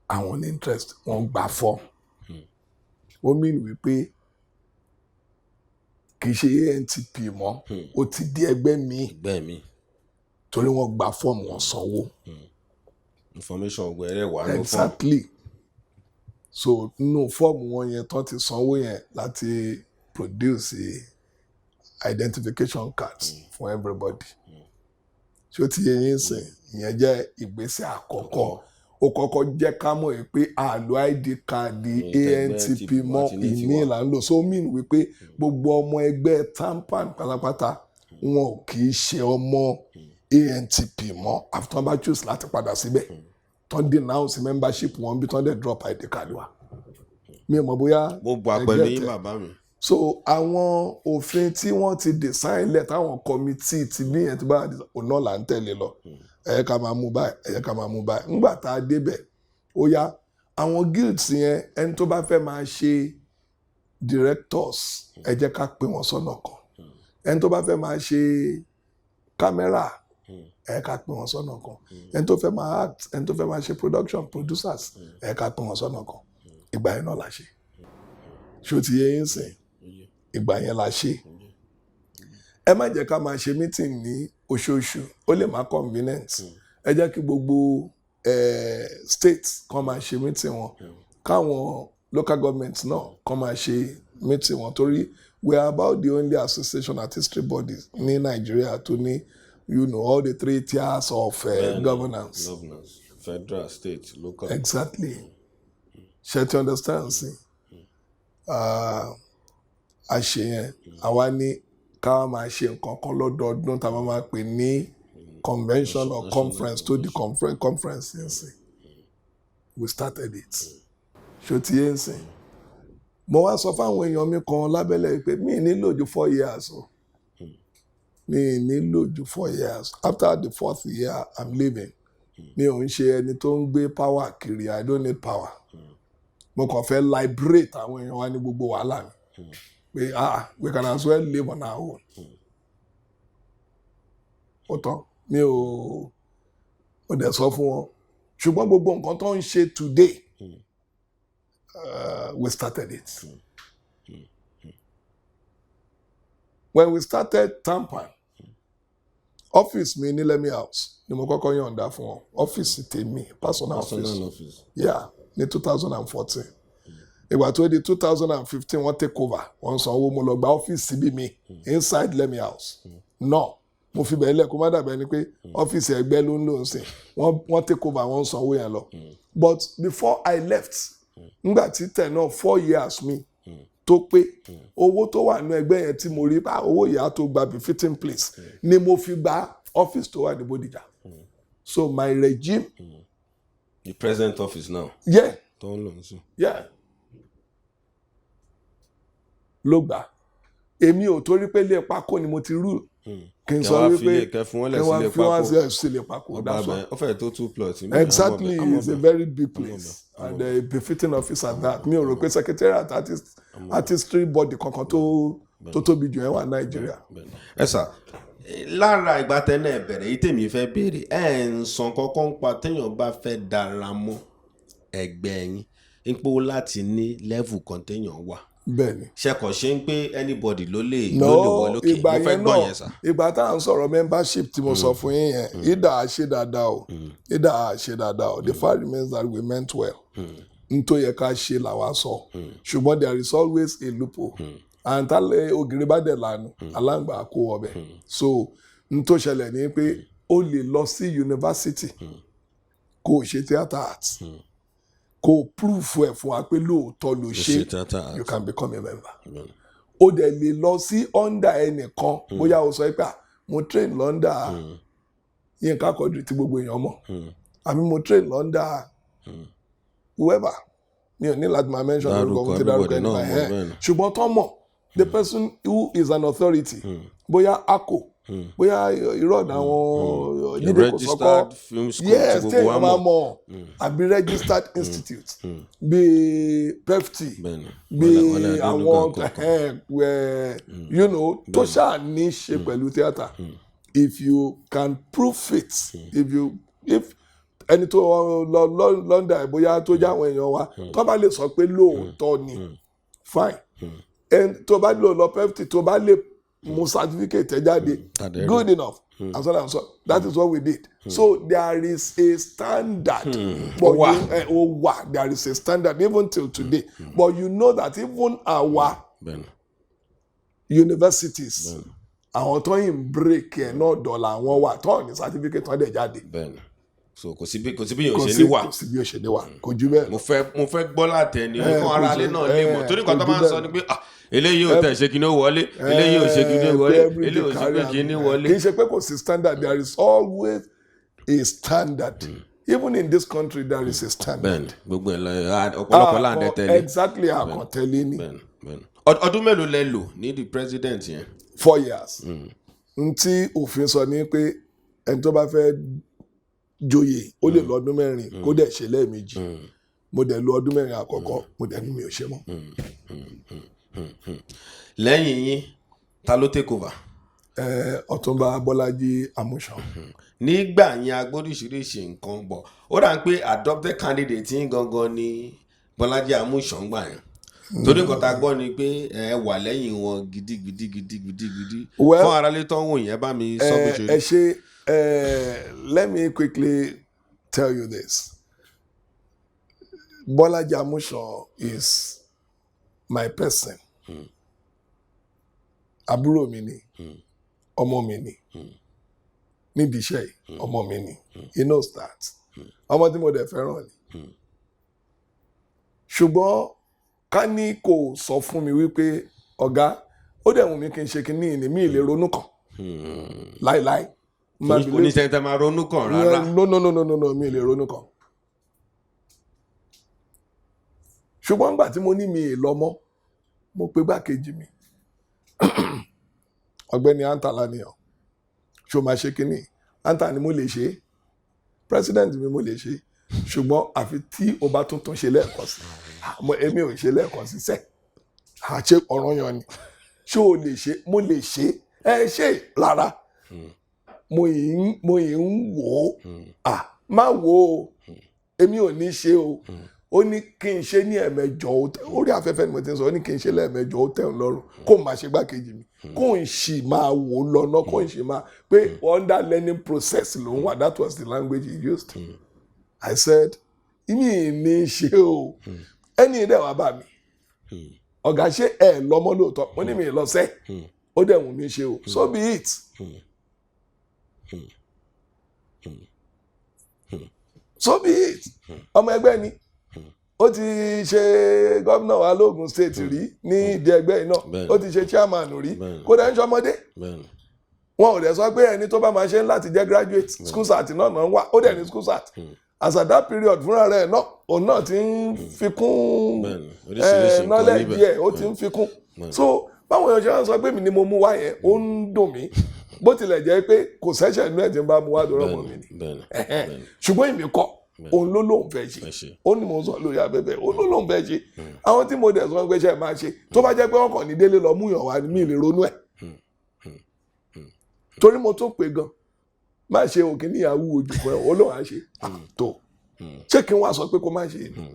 àwọn ní interest, wọ́n gbà form. Ó mean wípé kì í ṣe ANTP mọ́, ó ti di ẹgbẹ́ míì. Ẹgbẹ́ mi. Torí wọ́n gba form, wọ́n sanwó. Information ọgbẹ rẹ wà ní fún. Exactly. So nínú fọ́ọ̀mù wọn yẹn tán ti sanwó yẹn láti produce identification cards fún everybody. Ṣé ó ti yé yín sìn? Ìyẹn jẹ́ ìgbésẹ̀ àkọ́kọ́. Ó kọ́kọ́ jẹ́ ká mọ̀ pé a lo ID card ANTP mọ́, àti ní ìmí tiwa. là ń lò. So mean wípé gbogbo ọmọ ẹgbẹ́ TAMPAN pátápátá, wọn ò kì í ṣe ọmọ ANTP mọ́, àfi tí wọ́n bá choose láti padà síbẹ̀, tán denounce membership wọn bí tán dẹ̀ drop ID card wa. Mi ò mọ̀ bóyá Mo gbà ẹ pẹ̀lú get yín, ẹ̀. bàbá mi. So àwọn òfin tí wọ́n ti design lẹ̀, táwọn committee ti bí yẹn ti bá òun náà là ń tẹ̀lé lọ. Ẹ yẹ ká máa mú báyìí, ẹ yẹ ká máa mú báyìí. Ńgbà tá a débẹ̀, ó yá, àwọn guilds yẹn, ẹni tó bá fẹ́ máa ṣe directors, ẹ jẹ́ ká pè wọ́n sọ́nà kan. Ẹni tó bá fẹ́ máa ṣe camera, ẹ ká pè wọ́n sọ́nà kan. Ẹni tó fẹ́ máa act, ẹni tó fẹ́ máa ṣe production, producers, ẹ ká pè wọ́n sọ́nà kan. Ìgbà yẹn náà la ṣe. Ṣó ti yé yín sìn? Ìgbà yẹn la ṣe. Ẹ má jẹ́ ká máa ṣe meeting ní oṣooṣù, ó lè má convenient. Ẹ jẹ́ kí gbogbo state kan máa ṣe meeting wọn, káwọn local government náà kan máa ṣe meeting wọn, torí we are about the only association, artistry bodies ní Nàìjíríà tó ní all the three tiers of governance. Governance, federal, state, local. Exactly. Ṣe ti understand sí? A ṣe yẹn. Àwa ní ká máa ṣe nǹkan kan lọ́dọọdún tá a máa máa pè ní convention or conference, tó di conference yẹn sìn. We started it. Ṣó ti yé ń sìn? Mo wá sọ fáwọn èèyàn mi kan lábẹ́lẹ̀ pé mi nílò ju 4 years o, mi nílò ju 4 years. After the fourth year, I'm leaving. Mi ò ń ṣe ẹni tó ń gbé power kiri. I don't need power. Mo kàn fẹ́ liberate àwọn èèyàn wa ní gbogbo wàhálà mi pé, ah, we can as well live on our own. Ó tán. Mi ò ó dẹ̀ sọ fún wọn, ṣùgbọ́n gbogbo nǹkan tó ń ṣe today, we started it. When we started TAMPAN, office mi ní Lemi House ni mo kọ́kọ́ yọ̀ǹda fún wọn, ọ́fíìsì tèmi, personal office. Personal office. Yeah, ní 2014. Ìgbà tó di 2015, wọ́n take over, wọ́n sanwó, mo lọ gba ọ́fíìsì bí mi inside Lemi House náà. Mo fi bẹ̀rẹ̀ lẹ̀ kó má dàbẹ̀ ni pé ọ́fíìsì ẹgbẹ́ ló ń lò ń sìn. Wọ́n take over, wọ́n sanwó yẹn lọ. But before I left, ngbà tí tẹ̀ náà 4 years mi tó pé, owó tó wà nínú ẹgbẹ́ yẹn tí mo rí bá owó ìyá tó gba befitting place ni mo fi gba ọ́fíìsì tó wà ní Bódìjà. So my regime The present office now Yeah. tó ń lò ń sìn. Yeah, ló gbà. Èmi ò torí pé ilé pákó ni mo ti rú kí n Kẹ sọ wá fi wípé kẹ fún wọn lẹ̀ kí wọ́n sílé fi wọ́n pákó. sílé pákó. Ọba That's all. abẹ ó fẹ́ tó two plots. Exactly, it's a very big place and a befitting office at that. Mi ò rò pé secretariat artistry body kankan tó tóbi jù ẹ́ wà Nàìjíríà. Ẹ sà, lára ìgbà tẹ́lẹ̀ bẹ̀rẹ̀ yìí, tèmi fẹ́ béèrè, ẹ̀ ń sàn kọ́kọ́ ń pa téèyàn bá fẹ́ dára mọ́ ẹgbẹ́ yín, ń pé ó láti ní level kan téèyàn wà. Bẹ́ẹ̀ni. Ṣẹkọ̀ ṣe ń pé anybody ló lè No, wọlé òkè? ìgbà Mo fẹ́ yẹn gbọ́ náà, yẹn sà. ìgbà tá à ń sọ̀rọ̀ membership tí mo sọ fún yín yẹn, ìdá a ṣe dáadáa o, ìdá a ṣe dáadáa o, the fact remains that we meant well. N tó yẹ ká ṣe làwa sọ, ṣùgbọ́n there is always a loophole, and tálẹ̀ ògiri bá dẹ̀ lànà, aláǹgbá kó ọbẹ̀. So n tó ṣẹlẹ̀ ni pé o lè lọ sí yunifásitì, kó o ṣe theatre arts, kó o proof ẹ̀ fún wa pé lóòótọ́ ló ṣe, Ṣe theatre arts. you can become a member. O dẹ̀ lè lọ sí under ẹnìkan, bóyá o sọ pé, ah, mo train l'under Yínká Quadri tí gbogbo èèyàn mọ̀, àbí mo train l'under whoever. Mi ò ní láti máa mention orúkọ, mo ti dárúkọ Everybody ẹni náà báyìí mọ̀ ẹ̀. Bẹ́ẹ̀ ni. Ṣùgbọ́n tó mọ̀, the person who is an authority, bóyá ACO, bóyá irọ́ ọ̀nà àwọn Jídé Kòsọ́kọ́, Registered film school yes, tí gbogbo wa téèyàn máa mọ̀. mọ̀, àbí registered institute bíi PEFTI, Bẹ́ẹ̀ni. bíi Wọlé àwọn Adénúgà kọ̀ọ̀kan. tó ṣáà ní ṣe pẹ̀lú theatre. If you can prove it, if you if ẹni tó lọ London, bóyá tó jẹ́ àwọn èèyàn wa, tó bá lè sọ pé lóòótọ́ ni, fine. Ẹni tó bá lò lọ PEFTI, tó bá lè Mú certificate ẹ jáde. Tàdé. Good enough, and so on and so on. That is what we did. So there is a standard, but Ó wà. you, ó wà. There is a standard even till today, but you know that even our universities, àwọn tó ń break ẹ̀ náà, dọ̀là àwọn wà tó ní certificate tó ń dẹ̀ jáde. Bẹ́ẹ̀ni, so kò sí bí yóò Kò ṣe sí ní wà. Kò sí bí ó ṣe ní wà, kò jù bẹ́ẹ̀ lọ. Mo fẹ́ gbọ́ látẹni kọ́ ara lé náà lé mọ̀, torí nǹkan tó kò máa jù ń sọ bẹ́ẹ̀ ni pé, ah, eléyìí ò tẹ̀ ṣe kí ni ó wọlé, eléyìí ò ṣe kí ni ó wọlé, eléyìí ò ṣe pé kí ni wọlé. Kì í ṣe pé kò sí standard. There is always a standard. Even in this country there is a standard. Bẹ́ẹ̀ni, gbogbo ẹ̀ lọ, ọ̀pọ̀lọpọ̀ láǹdẹ tẹ́lẹ̀. Exactly, àkàntẹ́lẹ̀ ni. Bẹ́ẹ̀ni. Ọdún mélòó lẹ lò ní the president yẹn? 4 years. N tí òfin sọ ni pé ẹni tó bá fẹ́ joyè, ó lè lọ ọdún 4 kó dẹ̀ ṣe lẹ́ẹ̀mejì. Mo dẹ̀ lo ọdún 4 àkọ́kọ́, mo dẹ̀ ní mi ò ṣe mọ́. Lẹ́yìn yín, ta ló take over? Ọ̀túnba Bọ́lájí Amúsàn. Nígbà yẹn, agbóríṣiríṣi nǹkan bọ̀, ó dà ń pé adopted candidate yín gangan ni Bọ́lájí Amúsàn gbà yẹn, torí nǹkan tá a gbọ́ ni pé ẹ wà lẹ́yìn wọn gidigidi gidigidi gidi. Well, fún aráalé tó ń wò yẹn, bá mi sọ bó ṣe ẹ rí. ṣe. Let me quickly tell you this. Bọ́lájí Amúsàn is my person. Àbúrò mi ni, ọmọ mi ni nídìí iṣẹ́ yìí, ọmọ mi ni. He knows that. Ọmọ tí mo dẹ̀ fẹ́ràn ni. Ṣùgbọ́n ká ní kò sọ fún mi wípé, ọ̀gá, ó dẹ̀ wù mí kí n ṣe kí ní ìní mi ì lè ronú kàn láíláí. Má believe- Oníṣẹ́ tẹ máa ronú kàn rárá. No, no, no, no, no, no, mi ì lè ronú kàn. Ṣùgbọ́n nígbà tí mo ní mi ì lọ mọ́, mo pe gbákejì mi, Ọ̀gbẹ́ni Anta Laniyan, ṣó máa ṣe kínní? Anta ni mo lè ṣe é, president mi, mo lè ṣe é, ṣùgbọ́n àfi tí o bá tún tún ṣe lẹ́ẹ̀kan sí. Àmọ́ èmi ò ṣe lẹ́ẹ̀kan sí sẹ́ àṣẹ ọ̀ràn yan ni. Ṣé o lè ṣe? Mo lè ṣe ẹ ṣe rárá, mo yìí ń wò ó. À má wò ó, èmi ò ní ṣe o. Ó ní kí n ṣe ní ẹ̀mẹjọ. Orí afẹ́fẹ́ ni mo ti ń sọ. Ó ní kí n ṣe lẹ́ẹ̀mẹjọ, ó tẹ̀ ń lọ́rùn kó máa ṣe gbákejì mi, kó n sì máa wò ó lọ́nà, kó n sì máa pé under learning process ló ń wà. That was the language he used. I said, mi ì ní ṣe o. Ẹni dẹ̀ wá bá mi, ọ̀gá, ṣé ẹ lọ́mọ lóòótọ́? Mo ní mi ì lọ sẹ́, ó dẹ̀ wù mí ṣe o. So be it. So be it. Ọmọ ẹgbẹ́ ni, ó ti ṣe gómìnà wa lóògùn State rí ní ìdí ẹgbẹ́ yìí náà. Ó ti ṣe chairman rí. Kódà ń ṣọmọdé. Wọn ò dẹ̀ sọ pé ẹni tó bá máa ṣe ń láti jẹ́ graduate. School cert náà náà ń wá, ó dẹ̀ ní school cert as at that period. Fúnra rẹ̀ náà, òun náà ti ń fi kún Oríṣiríṣi nǹkan knowledge níbẹ̀. Díẹ̀ ó ti ń fi kún. So báwọn èèyàn ṣe wá ń sọ pé mi ni mo mú wá yẹn, ó ń dùn mí, bó tilẹ̀ jẹ́ pé kò sẹ́sẹ̀ inú ẹ̀ tí ń bá mú wá lọ́rọ̀ mọ́ mi ni. Ṣùgbọ́n èmi kọ́, òun ló lóun fẹ́ ṣe. Fẹ́ ṣe. Ó ní mo sọ lórí afẹ́fẹ́, ó ló lóun fẹ́ ṣe. Àwọn tí mo dẹ̀ sọ pé ṣe máa ṣe, tó bá jẹ́ pé wọ́n kàn ní délé lọ mú yàn wá, mi lè ronú ẹ̀, torí mo tún pè gan, má ṣe òkè ní ìyàwó ojú fún ẹ, ó lóun á ṣe tó. Ṣé kí n wá sọ pé kó má ṣe ni?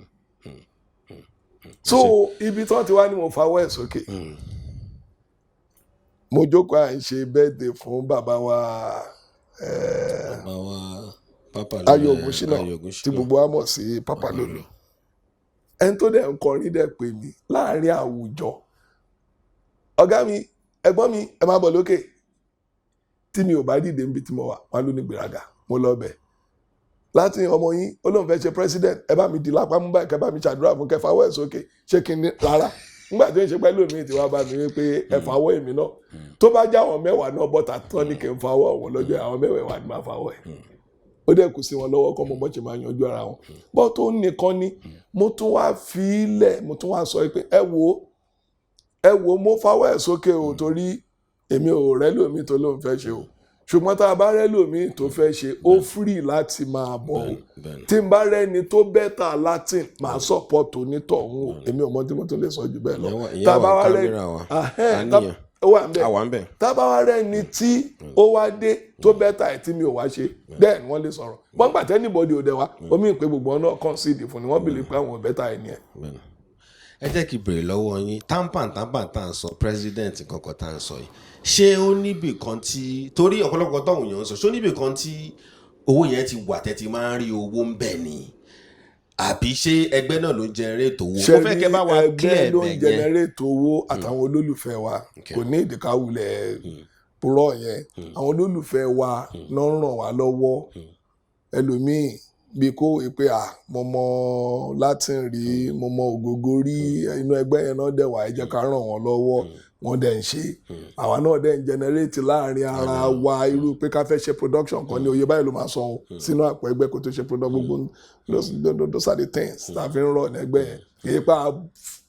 So ibi tí wọ́n ti wá ní mo fawọ́ ẹ̀ sókè, mo jókòó, à ń ṣe birthday fún bàbá wa Bàbá wa Pápá. Ayọ̀ Ògúnṣínà, tí gbogbo wa mọ̀ sí Pápá Lòlò. Ẹni tó dẹ̀ ń kọrin dẹ̀ pè mí láàrin àwùjọ, ọ̀gá mi, ẹ̀gbọ́n mi, ẹ máa bọ̀ lókè. Tí mi ò bá dìde níbi tí mo wà, wọn ló ní gbéraga. Mo lọ bẹ̀ láti ọmọ yín, ó lóun fẹ́ ṣe president, ẹ bá mi di lápá mú báyìí, kẹ bá mi ṣàdúrà fún, kẹ fawọ́ ẹ̀ sókè. Ṣé kí n ní rárá? Nígbà tó ń ṣe pẹ́lú mi tí wàá bá mi wí pé ẹ fawọ́ èmi náà, tó bá já àwọn 10 náà bọ́ta tán ní kí n fawọ́ wọn lọ́jọ́, àwọn mẹ́wẹ̀ẹ̀wá ni máa fawọ́ ẹ̀. Ó dẹ̀ kù sí wọn lọ́wọ́ kọ́ mo bọ́ ṣe máa yanjú ara wọn bọ́. Tó nìkan ni mo tún wá fi í lẹ̀, mo tún wá sọ pé, ẹ wo, ẹ wo, mo fawọ́ ẹ̀ sókè o, torí èmi ò rẹ́ lómi tó lóun fẹ́ ṣe o. Ṣùgbọ́n tá a bá rẹ́ lómi tó fẹ́ ṣe, ó free láti máa bọ̀ o. Tí n bá rẹ́ni tó better Latin, máa support onítọ̀hún o. Èmi ò mọ tí mo tún lè sọ jù bẹ́ẹ̀ lọ. Ìyẹn wà ní kámẹ́rà wa. Àníyàn. Ó wà ń bẹ̀. Àwa ń bẹ̀. Tá a bá wá rẹ́ni tí ó wá dé tó better ẹ̀ tí mi ò wá ṣe, then wọ́n lè sọ̀rọ̀. Wọ́n gbà tẹ́ anybody ò dẹ̀ wá omi ìpè, gbogbo ọ̀nà concede fún ni, wọ́n believe pé àwọn better ẹ̀ ni ẹ̀. Ẹ jẹ́ kí n béèrè lọ́wọ́ yín. TAMPAN, TAMPAN tá à ń sọ, president kankan tá à ń sọ yìí, ṣé ó níbì kan tí, torí ọ̀pọ̀lọpọ̀ tóun yàn ń sọ, ṣé ó níbì kan tí owó yẹn ti wà tẹ́ ti máa ń rí owó ń bẹ̀ ni, àbí ṣé ẹgbẹ́ náà ló ń generate owó? Ṣe Mo fẹ́ kẹ́ bá wa rí, clear ẹgbẹ́ ló ń ẹ̀bẹ̀ yẹn. generate owó àtàwọn olólùfẹ́ wa. Kò ní ìdíkàwulẹ̀ purọ́ yẹn. Àwọn olólùfẹ́ wa ló ń ràn wá lọ́wọ́. Ẹlòmíì bí kò wí pé, "À, mo mọ Latin rí, mo mọ Ògógó rí, inú ẹgbẹ́ yẹn náà dẹ̀ wá, ẹ jẹ́ ká ràn wọ́n lọ́wọ́." Wọ́n dẹ̀ ń ṣe, àwa náà dẹ̀ ń generate láàrin ara wa. Irú pé ká fẹ́ ṣe production kan ní oye báyìí ló máa san o sínú àpò ẹgbẹ́ kó tó ṣe production. Gbogbo those are the things tá a fi ń rọ̀ ní ẹgbẹ́ yẹn. Kì í pa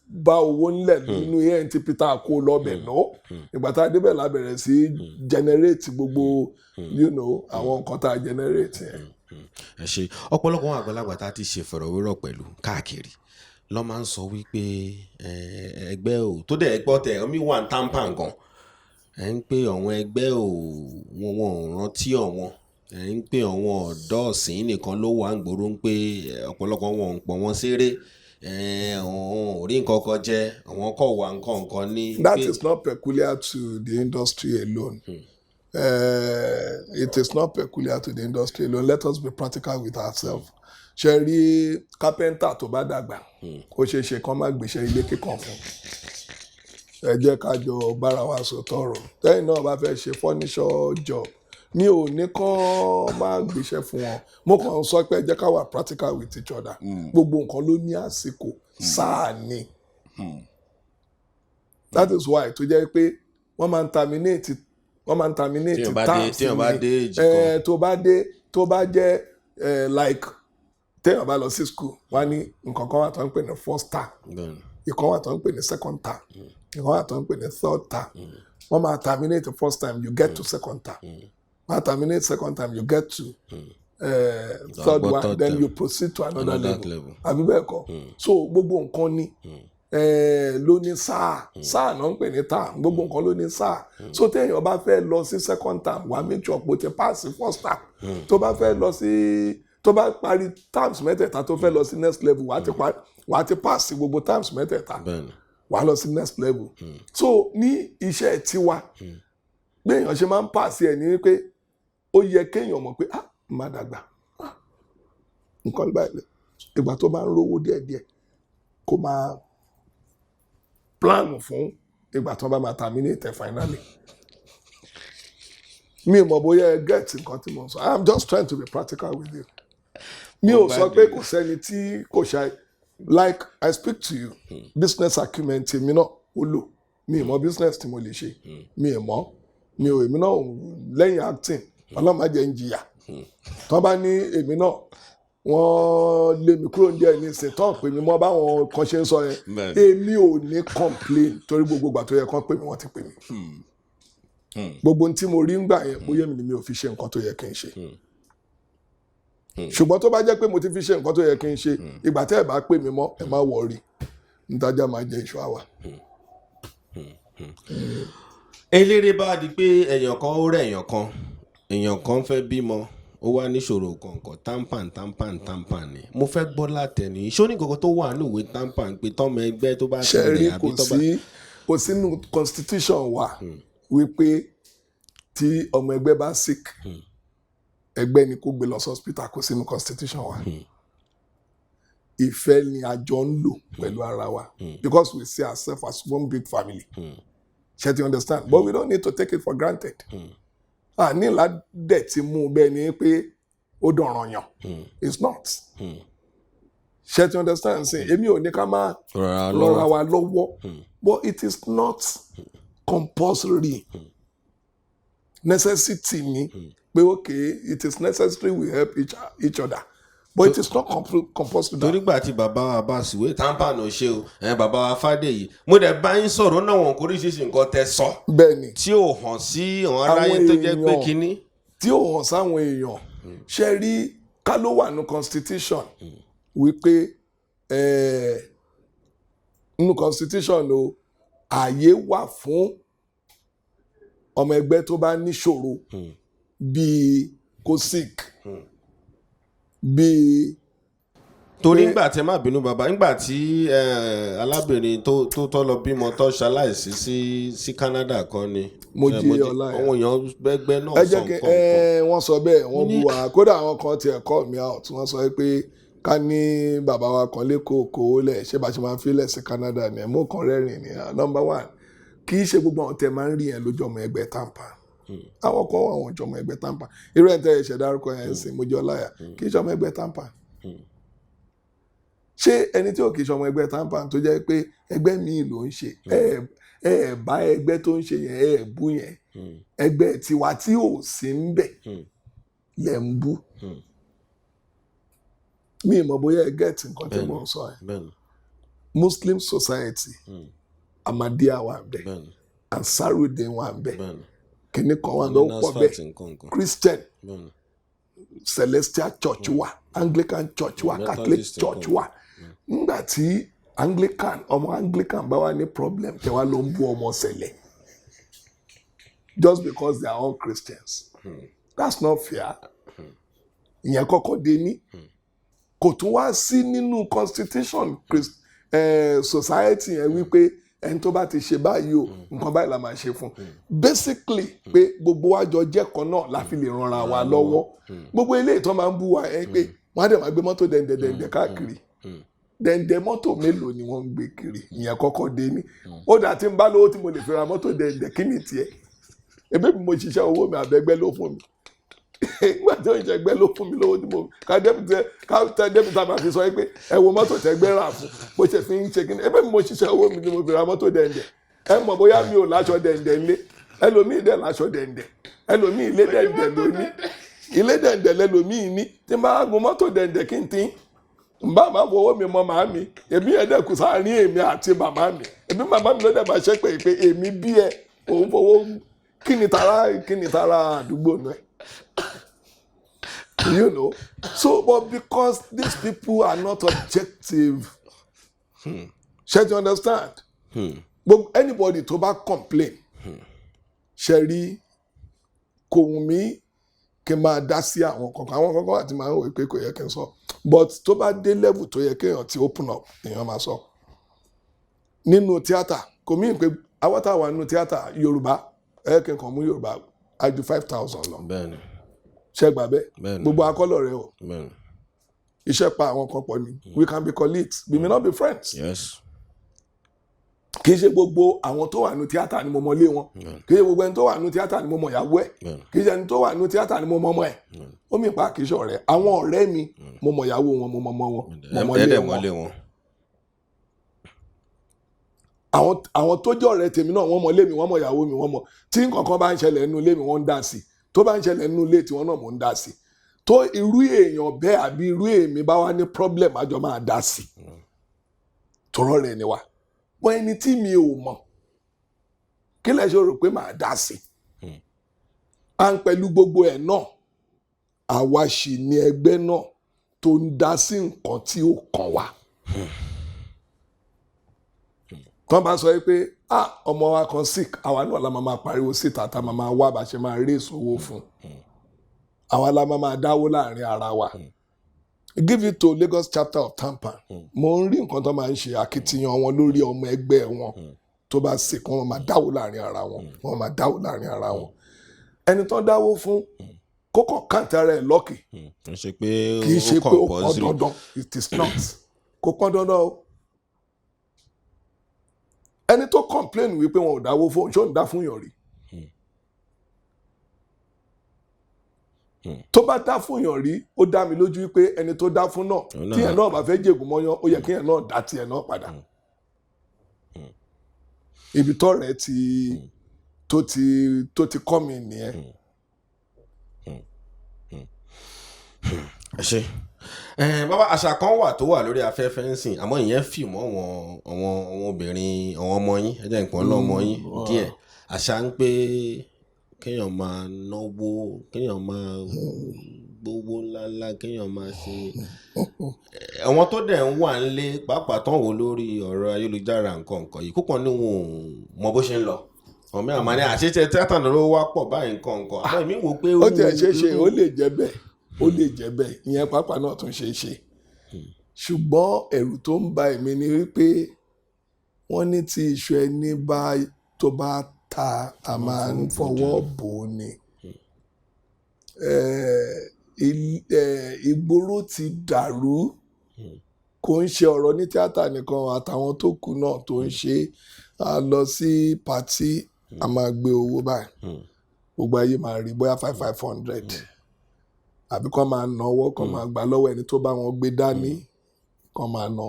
bá owó ńlẹ̀ nínú ANTP tá a kó lọ́bẹ̀ náà. Ìgbà tá a débẹ̀ la bẹ̀rẹ̀ sí generate gbogbo àwọn nǹkan tá a generate yẹn. Ẹ ṣe. Ọ̀pọ̀lọpọ̀ àwọn àgbàlagbà tá a ti ṣe fọ̀rọ̀wérọ̀ pẹ̀lú káàkiri lọ́ máa ń sọ wípé ẹgbẹ́ ò tó dẹ̀ gbọ́ tẹ̀ omi wà ń TAMPAN gan, ẹ̀ ń pé àwọn ẹgbẹ́ ò wọn ò rántí ọ̀wọ́n, ẹ̀ ń pé àwọn ọ̀dọ́ ọ̀sìn nìkan ló wà ń gbòòrò, ń pé ọ̀pọ̀lọpọ̀ wọn ò ń pọ̀ wọ́n ṣeré, àwọn ò rí nǹkan kan jẹ, àwọn kọ̀ wà nǹkan nǹkan ní. That is not peculiar to the industry alone. It is not peculiar to the industry alone. Let us be practical with ourselves. Ṣe rí, kápẹ́ńtà tó bá dàgbà, ó ṣeé ṣe kán má gbéṣẹ́ ilé kíkan fún. Ẹ jẹ́ ká jọ bára wa sọ tọrọ. Tẹ́yìn náà bá fẹ́ ṣe furniture job, mi ò ní kán má gbéṣẹ́ fún wọn. Mo kàn ń sọ pé ẹ jẹ́ ká wà practical with each other. Gbogbo nǹkan ló ní àsìkò, sáà ni. That is why tó jẹ́ pé wọ́n máa ń terminate Téèyàn bá dé- terms téèyàn bá ni. dé age kan. Tó bá dé, tó bá jẹ́ like téèyàn bá lọ sí school, wọ́n á ní nǹkan kan wà tó ń pè ní first term, ìkan wà tó ń pè ní second term, ìkan wà tó ń pè ní third term. Wọ́n máa terminate the first time, you get to second term. Wọ́n máa terminate second term, you get to third gbọ́ one, third then term. you proceed to another Another level. level. Àbí bẹ́ẹ̀ kọ́? So gbogbo nǹkan ni ló ní sáà. Sáà náà ń pè ní term. Gbogbo nǹkan ló ní sáà. So téèyàn bá fẹ́ lọ sí second term, wàá make sure pé o ti pass first term. Tó bá fẹ́ lọ sí, tó bá parí terms mẹ́tẹ̀ẹ̀ta, tó fẹ́ lọ sí next level, wàá ti pass gbogbo terms mẹ́tẹ̀ẹ̀ta, wàá lọ sí next level. So ní iṣẹ́ tiwa, béèyàn ṣe máa ń pass ẹ̀ ní wípé ó yẹ kéèyàn mọ̀ pé, "Ah, má dàgbà, ah, nǹkan báyìí." Ìgbà tó bá ń rówó díẹ̀díẹ̀, kó máa plan fún ìgbà tó bá máa terminate ẹ̀ finally. Mi ò mọ̀ bóyá ẹ get nǹkan tí mo ń sọ. I am just trying to be practical with you. Mi ò sọ pé kò sẹ́ni tí kò ṣe. Like I speak to you, business acumen tèmi náà ó lò. Mi ì mọ̀ business tí mo lè ṣe, mi ì mọ̀, mi ò, èmi náà lẹ́yìn acting, Ọlọ́run má jẹ́ ń jìyà. Tó bá ní èmi náà wọ́n lé mi kúrò ní ẹ̀ ní ìsìn tán, pè mí mọ́ báwọn kan ṣe ń sọ yẹn, èmi ò ní complain, torí gbogbo ìgbà tó yẹ kán pè mí, wọ́n ti pè mí. Gbogbo ohun tí mo rí ń gbà yẹn, bóyá èmi ni mi ò fi ṣe nǹkan tó yẹ kí n ṣe. Ṣùgbọ́n tó bá jẹ́ pé mo ti fi ṣe nǹkan tó yẹ kí n ṣe, ìgbà tẹ́ ẹ bá pè mí mọ́, ẹ má worry, ntajà máa jẹ ìṣọ́ àwà. Eléré bá di pé èèyàn kan ó rẹ̀, èèyàn kan fẹ́ bímọ, ó wá níṣòro kọ̀ọ̀kan, TAMPAN, TAMPAN, TAMPAN ni mo fẹ́ gbọ́ látẹnu yìí. Ṣó ní kankan tó wà ní ìwé TAMPAN pé tọ́mọ ẹgbẹ́ tó bá Ṣe ti rí, rẹ̀ àbí kò tó bá sí, kò sínú constitution wa wípé tí ọmọ ẹgbẹ́ bá sick, ẹgbẹ́ ni kó gbé lọ sí hospital. Kò sínú constitution wa. Ìfẹ́ ni a jọ ń lò pẹ̀lú ara wa, because we see ourselves as one big family. Ṣe ti understand? But we don't need to take it for granted. A ní ládẹ̀ tí mú un bẹ́ẹ̀ ni pé ó dọ̀ràn yàn. It's not. Ṣe ti understand? Sí, èmi ò ní ká máa rọra rọra lọ́wọ́ wa lọ́wọ́, but it is not compulsory. Necessity ni pé, okay, it is necessary we help each other, but it is not compulsory. Torí gbà tí bàbá wa bá sùwé, TAMPAN ò ṣe o, ẹ bàbá wa Fádèyí, mo dẹ̀ bá yín sọ̀rọ̀ náà, wọn kò oríṣiríṣi nǹkan tẹ sọ Bẹ́ẹ̀ ni. tí ò hàn sí àwọn aráyé tó jẹ́ pé èèyàn kínní. Tí ò hàn sáwọn èèyàn. Ṣe rí, ká ló wà ní constitution wípé nínú constitution o, ààyè wà fún ọmọ ẹgbẹ́ tó bá níṣòro, bíi kó sick, bíi Torí ńgbà tí, ẹ má bínú bàbá, ńgbà tí alábìnrin tó lọ bímọ, tó ṣaláìsí sí Canada kan ni. Mojí Ọláìyá. Àwọn èèyàn gbẹgbẹ náà Ẹ sọ jẹ́ kí nǹkan kan. Wọ́n sọ bẹ́ẹ̀, wọ́n bú wa. Kódà àwọn kan tiẹ̀ call me out, wọ́n sọ pé ká ní bàbá wa kan lẹ́kọ̀ọ́ kówó lẹ̀, ṣé bá ṣe máa ń filẹ̀ sí Canada ni? Ẹ̀ mú kan rẹ́rìn ni. Ah, number one, kì í ṣe gbogbo àwọn tẹ máa ń rí yẹn lójú ọmọ ẹgbẹ́ TAMPAN. Àwọn kan wà, àwọn ọmọ ẹgbẹ́ TAMPAN. Irú ẹ̀ tẹ́ ẹ ṣẹ̀ dárúkọ yẹn ń sìn, Mojí Ọláìyá, kì í ṣe ọmọ ẹgbẹ́ TAMPAN. Ṣé ẹni tí ò kì í ṣe ọmọ ẹgbẹ́ TAMPAN, tó jẹ́ pé ẹgbẹ́ míì ló ń ṣe, ẹ bá ẹgbẹ́ tó ń ṣe yẹn, ẹ bú yẹn, ẹgbẹ́ tiwa tí ò sí ń bẹ̀ lẹ̀ ń bú? Mi ì mọ̀ bóyá ẹ get nǹkan tí mò ń sọ yẹn. Bẹ́ẹ̀ni. Muslim Society, Ahmadiyya wà ń bẹ̀, Ansarudeen wà ń bẹ̀, kìnnì kan wà ń bẹ̀, ó pọ̀ Nasfat bẹ́ẹ̀. Nǹkan kan. Christian, Celestial Church wà, Anglican Church wà, Catholic Methodist Church nǹkan. wà. Nígbà tí Anglican, ọmọ Anglican bá wà ní problem, tẹ wá ló ń bú ọmọ Sẹ̀lẹ̀ just because they are all Christians, that's not fair. Ìyẹn kọ́kọ́ dé ní kò tún wá sí nínú constitution society yẹn wípé ẹni tó bá ti ṣe báyìí o, nǹkan báyìí la máa ṣe fún. Basically pé gbogbo wa jọ jẹ́ kan náà la fi lè ranra wa lọ́wọ́. Gbogbo eléyìí tó máa ń bú wa ẹ pé wọ́n á dẹ̀ máa gbé mọ́tò dẹ̀ǹdẹ̀dẹ̀ǹdẹ̀ káàkiri. Dẹ̀ǹdẹ̀ mọ́tò mélòó ni wọ́n ń gbé kiri? Ìyẹn kọ́kọ́ dé ní. Ó dà, tí n bá lówó tí mo lè fi ra mọ́tò dẹ̀ǹdẹ̀, kí ni tiẹ̀? Ebi mi mo ṣiṣẹ́ owó mi, àbẹ́gbẹ́ ló fún mi? Nígbà tí òun ṣẹgbẹ́ ló fún mi lówó tí mo ká débìtì ká tẹ débìtì máa fi sọ pé ẹ wo mọ́tò tẹ́gbẹ́ rà fún bó ṣe fi ń ṣe kí ni. Ebi mi mo ṣiṣẹ́ owó mi ni mo fi ra mọ́tò dẹ̀ǹdẹ̀. Ẹ mọ̀ bóyá mi ò láṣọ dẹ̀ǹdẹ̀ ńlé. Ẹlòmíì dẹ̀ láṣọ dẹ̀ǹdẹ̀, ẹlòmíì ilé dẹ̀ǹdẹ̀ lóní, ilé dẹ̀ǹdẹ̀ lẹlòmíì ní. Tí n bá gun mọ́tò dẹ̀ǹdẹ̀, kí n tí n bá máa fọwọ́ mi mọ màá mi, èmi ẹ̀ dẹ̀ kù sáàárín èmi àti màmá mi. Èmi màmá mi ló dẹ̀ máa ṣe pé èmi bí ẹ òun fọwọ́ kí ni tara, kí ni tara àdúgbò náà. So but because these people are not objective, ṣé you understand? Gbogbo anybody tó bá complain, ṣe rí, kò wù mí kí n máa dá sí àwọn kankan. Àwọn kankan àti máa ń wò pé kò yẹ kí n sọ, but tó bá dé level tó yẹ kéèyàn ti open up, èèyàn máa sọ. Nínú tíátà, kò mí pé àwọn táwa nínú tíátà Yorùbá, ẹ kí n kàn mú Yorùbá, á ju 5,000 lọ. Ṣe gbà bẹ́ẹ̀? Bẹ́ẹ̀ni. Gbogbo akọ́lọ̀ rẹ o. Iṣẹ́ pa àwọn kan pọ̀ ni. We can be colleagues, we may not be friends. Kì í ṣe gbogbo àwọn tó wà nínú tíátà ni mo mọ ilé wọn. Kì í ṣe gbogbo ẹni tó wà nínú tíátà ni mo mọ ìyàwó ẹ̀. Kì í ṣe ẹni tó wà nínú tíátà ni mo mọ ọmọ ẹ̀. Ó mì pa kì í ṣe ọ̀rẹ́. Àwọn ọ̀rẹ́ mi, mo mọ ìyàwó wọn, mo mọ ọmọ wọn, mo mọ ilé Ẹ̀ẹ́dẹ̀ wọn. Mọ́lé wọn. Àwọn tó jẹ́ ọ̀rẹ́ tèmi náà, wọ́n mọ ilé mi, wọ́n mọ ìyàwó mi, wọ́n mọ tí nǹkan kan bá ń ṣẹlẹ̀ nínú ilé mi, wọ́n ń dá sí. Tó bá ń ṣẹlẹ̀ nínú ilé tiwọn náà, mò ń dá sí. Tó irú èèyàn bẹ́ẹ̀ àbí irú èmi bá wá ní problem, àjọ máa dá sí tọrọ rẹ̀ ni wa. Wọ́n ẹni tí mi ò mọ̀, kí lẹ ṣe rò pé màá dá sí? À ń pẹ̀lú gbogbo ẹ̀ náà, àwa sì ní ẹgbẹ́ náà tó ń dá sí nǹkan tí ó kàn wá. Tọ́ bá sọ pé ah, ọmọ wa kan sick, àwa náà la máa pariwo síta, tá máa wá bá ṣe máa raise owó fún. Àwa la máa dáwó láàrin ara wa. Give it to Lagos chapter of TAMPAN, mo ń rí nǹkan tó máa ń ṣe, akitiyan wọn lórí ọmọ ẹgbẹ́ wọn tó bá sick. Wọ́n máa dáwó láàrin ara wọn, wọ́n máa dáwó láàrin ara wọn. Ẹni tó dáwó fún kókò count ara ẹ̀ lucky. Kì í ṣe pé Kì í ṣe ó pé ó pọn compulsory. dandan. It is not, kò pọn dandan o. Ẹni tó complain wípé wọn ò dáwó fún, ṣó ń dá fún yàn rí? Tó bá dá fún yàn rí, ó dá mi lójú wípé ẹni tó dá fún náà, Òun náà tíyẹn náà bá fẹ́ jègùn mọ́yán, ó yẹ kíyẹn náà dá tiẹ̀ náà padà. Ibi tọ́rẹ̀ ti tó ti kọ́ mi nìyẹn. Ẹ ṣe ẹ bàbá. Àṣà kan wà tó wà lórí afẹ́fẹ́ ń sìn, àmọ́ ìyẹn fì mọ́ àwọn obìnrin, àwọn ọmọ yín. Ẹ jẹ́ nǹkan lọ́mọ yín díẹ̀. Àṣà ń pé kéèyàn máa náwó, kéèyàn máa gbowó ńláńlá, kéèyàn máa ṣe àwọn tó dẹ̀ ń wà nílé pàápàá tán wò lórí ọ̀rọ̀ ayélujára, nǹkan nǹkan yìí púpọ̀ ní wọn ò mọ bó ṣe ń lọ. Ọmọ mi àmọ́ ní àṣetẹ tíátà ló wá pọ̀ báyìí, nǹkan nǹkan, àmọ́ èmi wò pé Ó tiẹ̀ ṣeé ṣe, ó lè jẹ́ bẹ́ẹ̀, ó lè jẹ́ bẹ́ẹ̀. Ìyẹn pàápàá náà tún ṣeé ṣe. Ṣùgbọ́n ẹ̀rù tó ń ba èmi ni wípé wọ́n ní tí iṣu ẹni bá tó bá ta, a máa ń fọwọ́ bò ó ni. Ìgboro ti dàrú. Kò ń ṣe ọ̀rọ̀ ní tíátà nìkan, àtàwọn tó kù náà tó ń ṣe. A lọ sí party, a máa gbé owó báyìí, gbogbo ayé máa rí bóyá five five hundred, àbí kán máa náwó, kán máa gbà lọ́wọ́ ẹni tó bá wọn gbé dání, kán máa ná.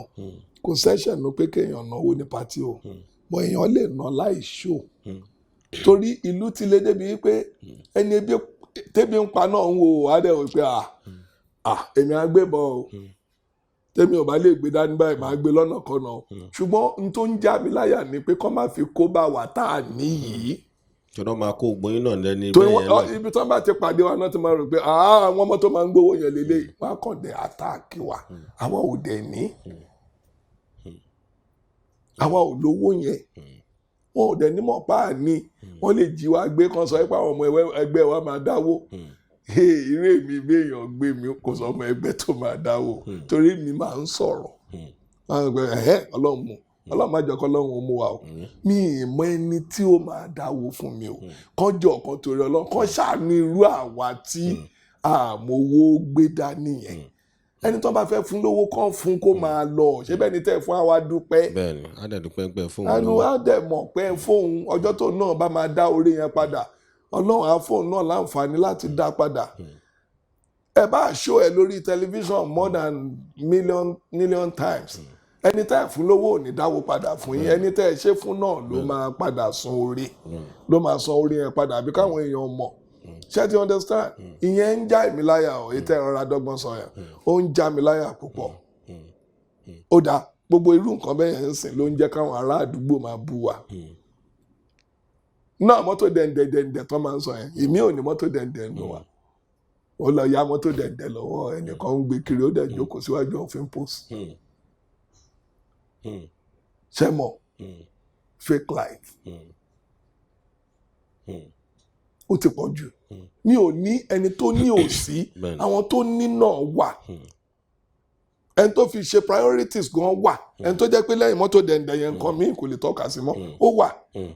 Kò sẹ́ṣẹ̀ nu pé kéèyàn náwó ní party o, bọ́ èèyàn lè ná láì ṣò, torí ìlú ti lé débi wípé ẹni ebi tẹ́bi ń pa náà ń wo àádẹ́ wò pé, à à, èmi á gbé bọ́ o, tẹ́mi ò bá lè gbé dání báyìí, máa gbé lọ́nà kan náà. Ṣùgbọ́n n tó ń já mi láyà ni pé kọ́ má fi kó bá wa tá a níyìí. Tọ́dọ̀ máa kó ògbóyin náà lẹ́ni torí bẹ́ẹ̀ wọn yẹn náà. Ibi tí wọ́n bá ti pàdé wa náà ti máa rò pé, "Ah, àwọn ọmọ tó máa ń gbowó yẹn lélẹ́yìí." Wọ́n á kàn dé attack wa. Àwa ò dẹ̀ ní, àwa ò lówó yẹn, wọn ò dẹ̀ ní mọ̀ pa á ní. Wọ́n lè jí wa gbé, kan sọ pé àwọn ọmọ ẹgbẹ́ wa máa dáwó. Irú èmi bí èèyàn gbé mi, kò sọ ọmọ ẹgbẹ́ tó máa dáwó, torí mi máa ń sọ̀rọ̀. Máa ń gbé ẹ̀hẹ́, Ọlọ́run mú, Ọlọ́run má jẹ́ kọ́ Ọlọ́run ó mú wa o. Mi ì mọ ẹni tí ó máa dáwó fún mi o. Kán jọ kan torí Ọlọ́run, kán ṣàánú irú àwa tí àmowó gbé dání yẹn. Ẹni tó bá fẹ́ fún lówó, kán fún kó máa lọ. Ṣé bẹ́ẹ̀ ni tẹ́ fún àwa dúpẹ́. Bẹ́ẹ̀ni, á dẹ̀ dúpẹ́ pẹ́ fún wọn ẹnu lówó. Á dẹ̀ mọ̀ pé fóun ọjọ́ tó náà bá máa dá orí yẹn padà, Ọlọ́run á fóun náà láǹfààní láti dá padà. Ẹ bá ṣó ẹ lórí tẹlifíṣàn more than million million times, ẹni tẹ́ ẹ fún lówó ò ní dáwó padà fún yín. Ẹni tẹ́ ẹ ṣe fún náà ló máa padà san orí, ló máa san orí yẹn padà, àbí káwọn èèyàn mọ̀. Ṣé ti understand? Ìyẹn ń já èmi láyà o. Ètò ẹ̀rọ adọ́gbọ́n sọ yẹn, ó ń já mi láyà púpọ̀. Ó dáa, gbogbo irú nǹkan bẹ́ẹ̀ yẹn ń sìn ló ń jẹ́ káwọn ará àdúgbò máa bú wa náà. Mọ́tò dẹ̀ǹdẹ̀ dẹ̀ǹdẹ̀ tó máa ń sọ yẹn, èmi ò ní mọ́tò dẹ̀ǹdẹ̀ nù wa. Ó lọ ya mọ́tò dẹ̀ǹdẹ̀ lọ́wọ́ ẹnìkan, ń gbé kiri, ó dẹ̀ jókòó síwájú òfin post. Ṣé mọ̀, fake life, ó ti pọ̀ jù. Mi ò ní ẹni tó ní òsí. Àwọn tó ní náà wà, ẹni tó fi ṣe priorities gan wà, ẹni tó jẹ́ pé lẹ́yìn mọ́tò dẹ̀ǹdẹ̀ yẹn, nǹkan míì kò lè tọ́ka sí mọ́, ó wà.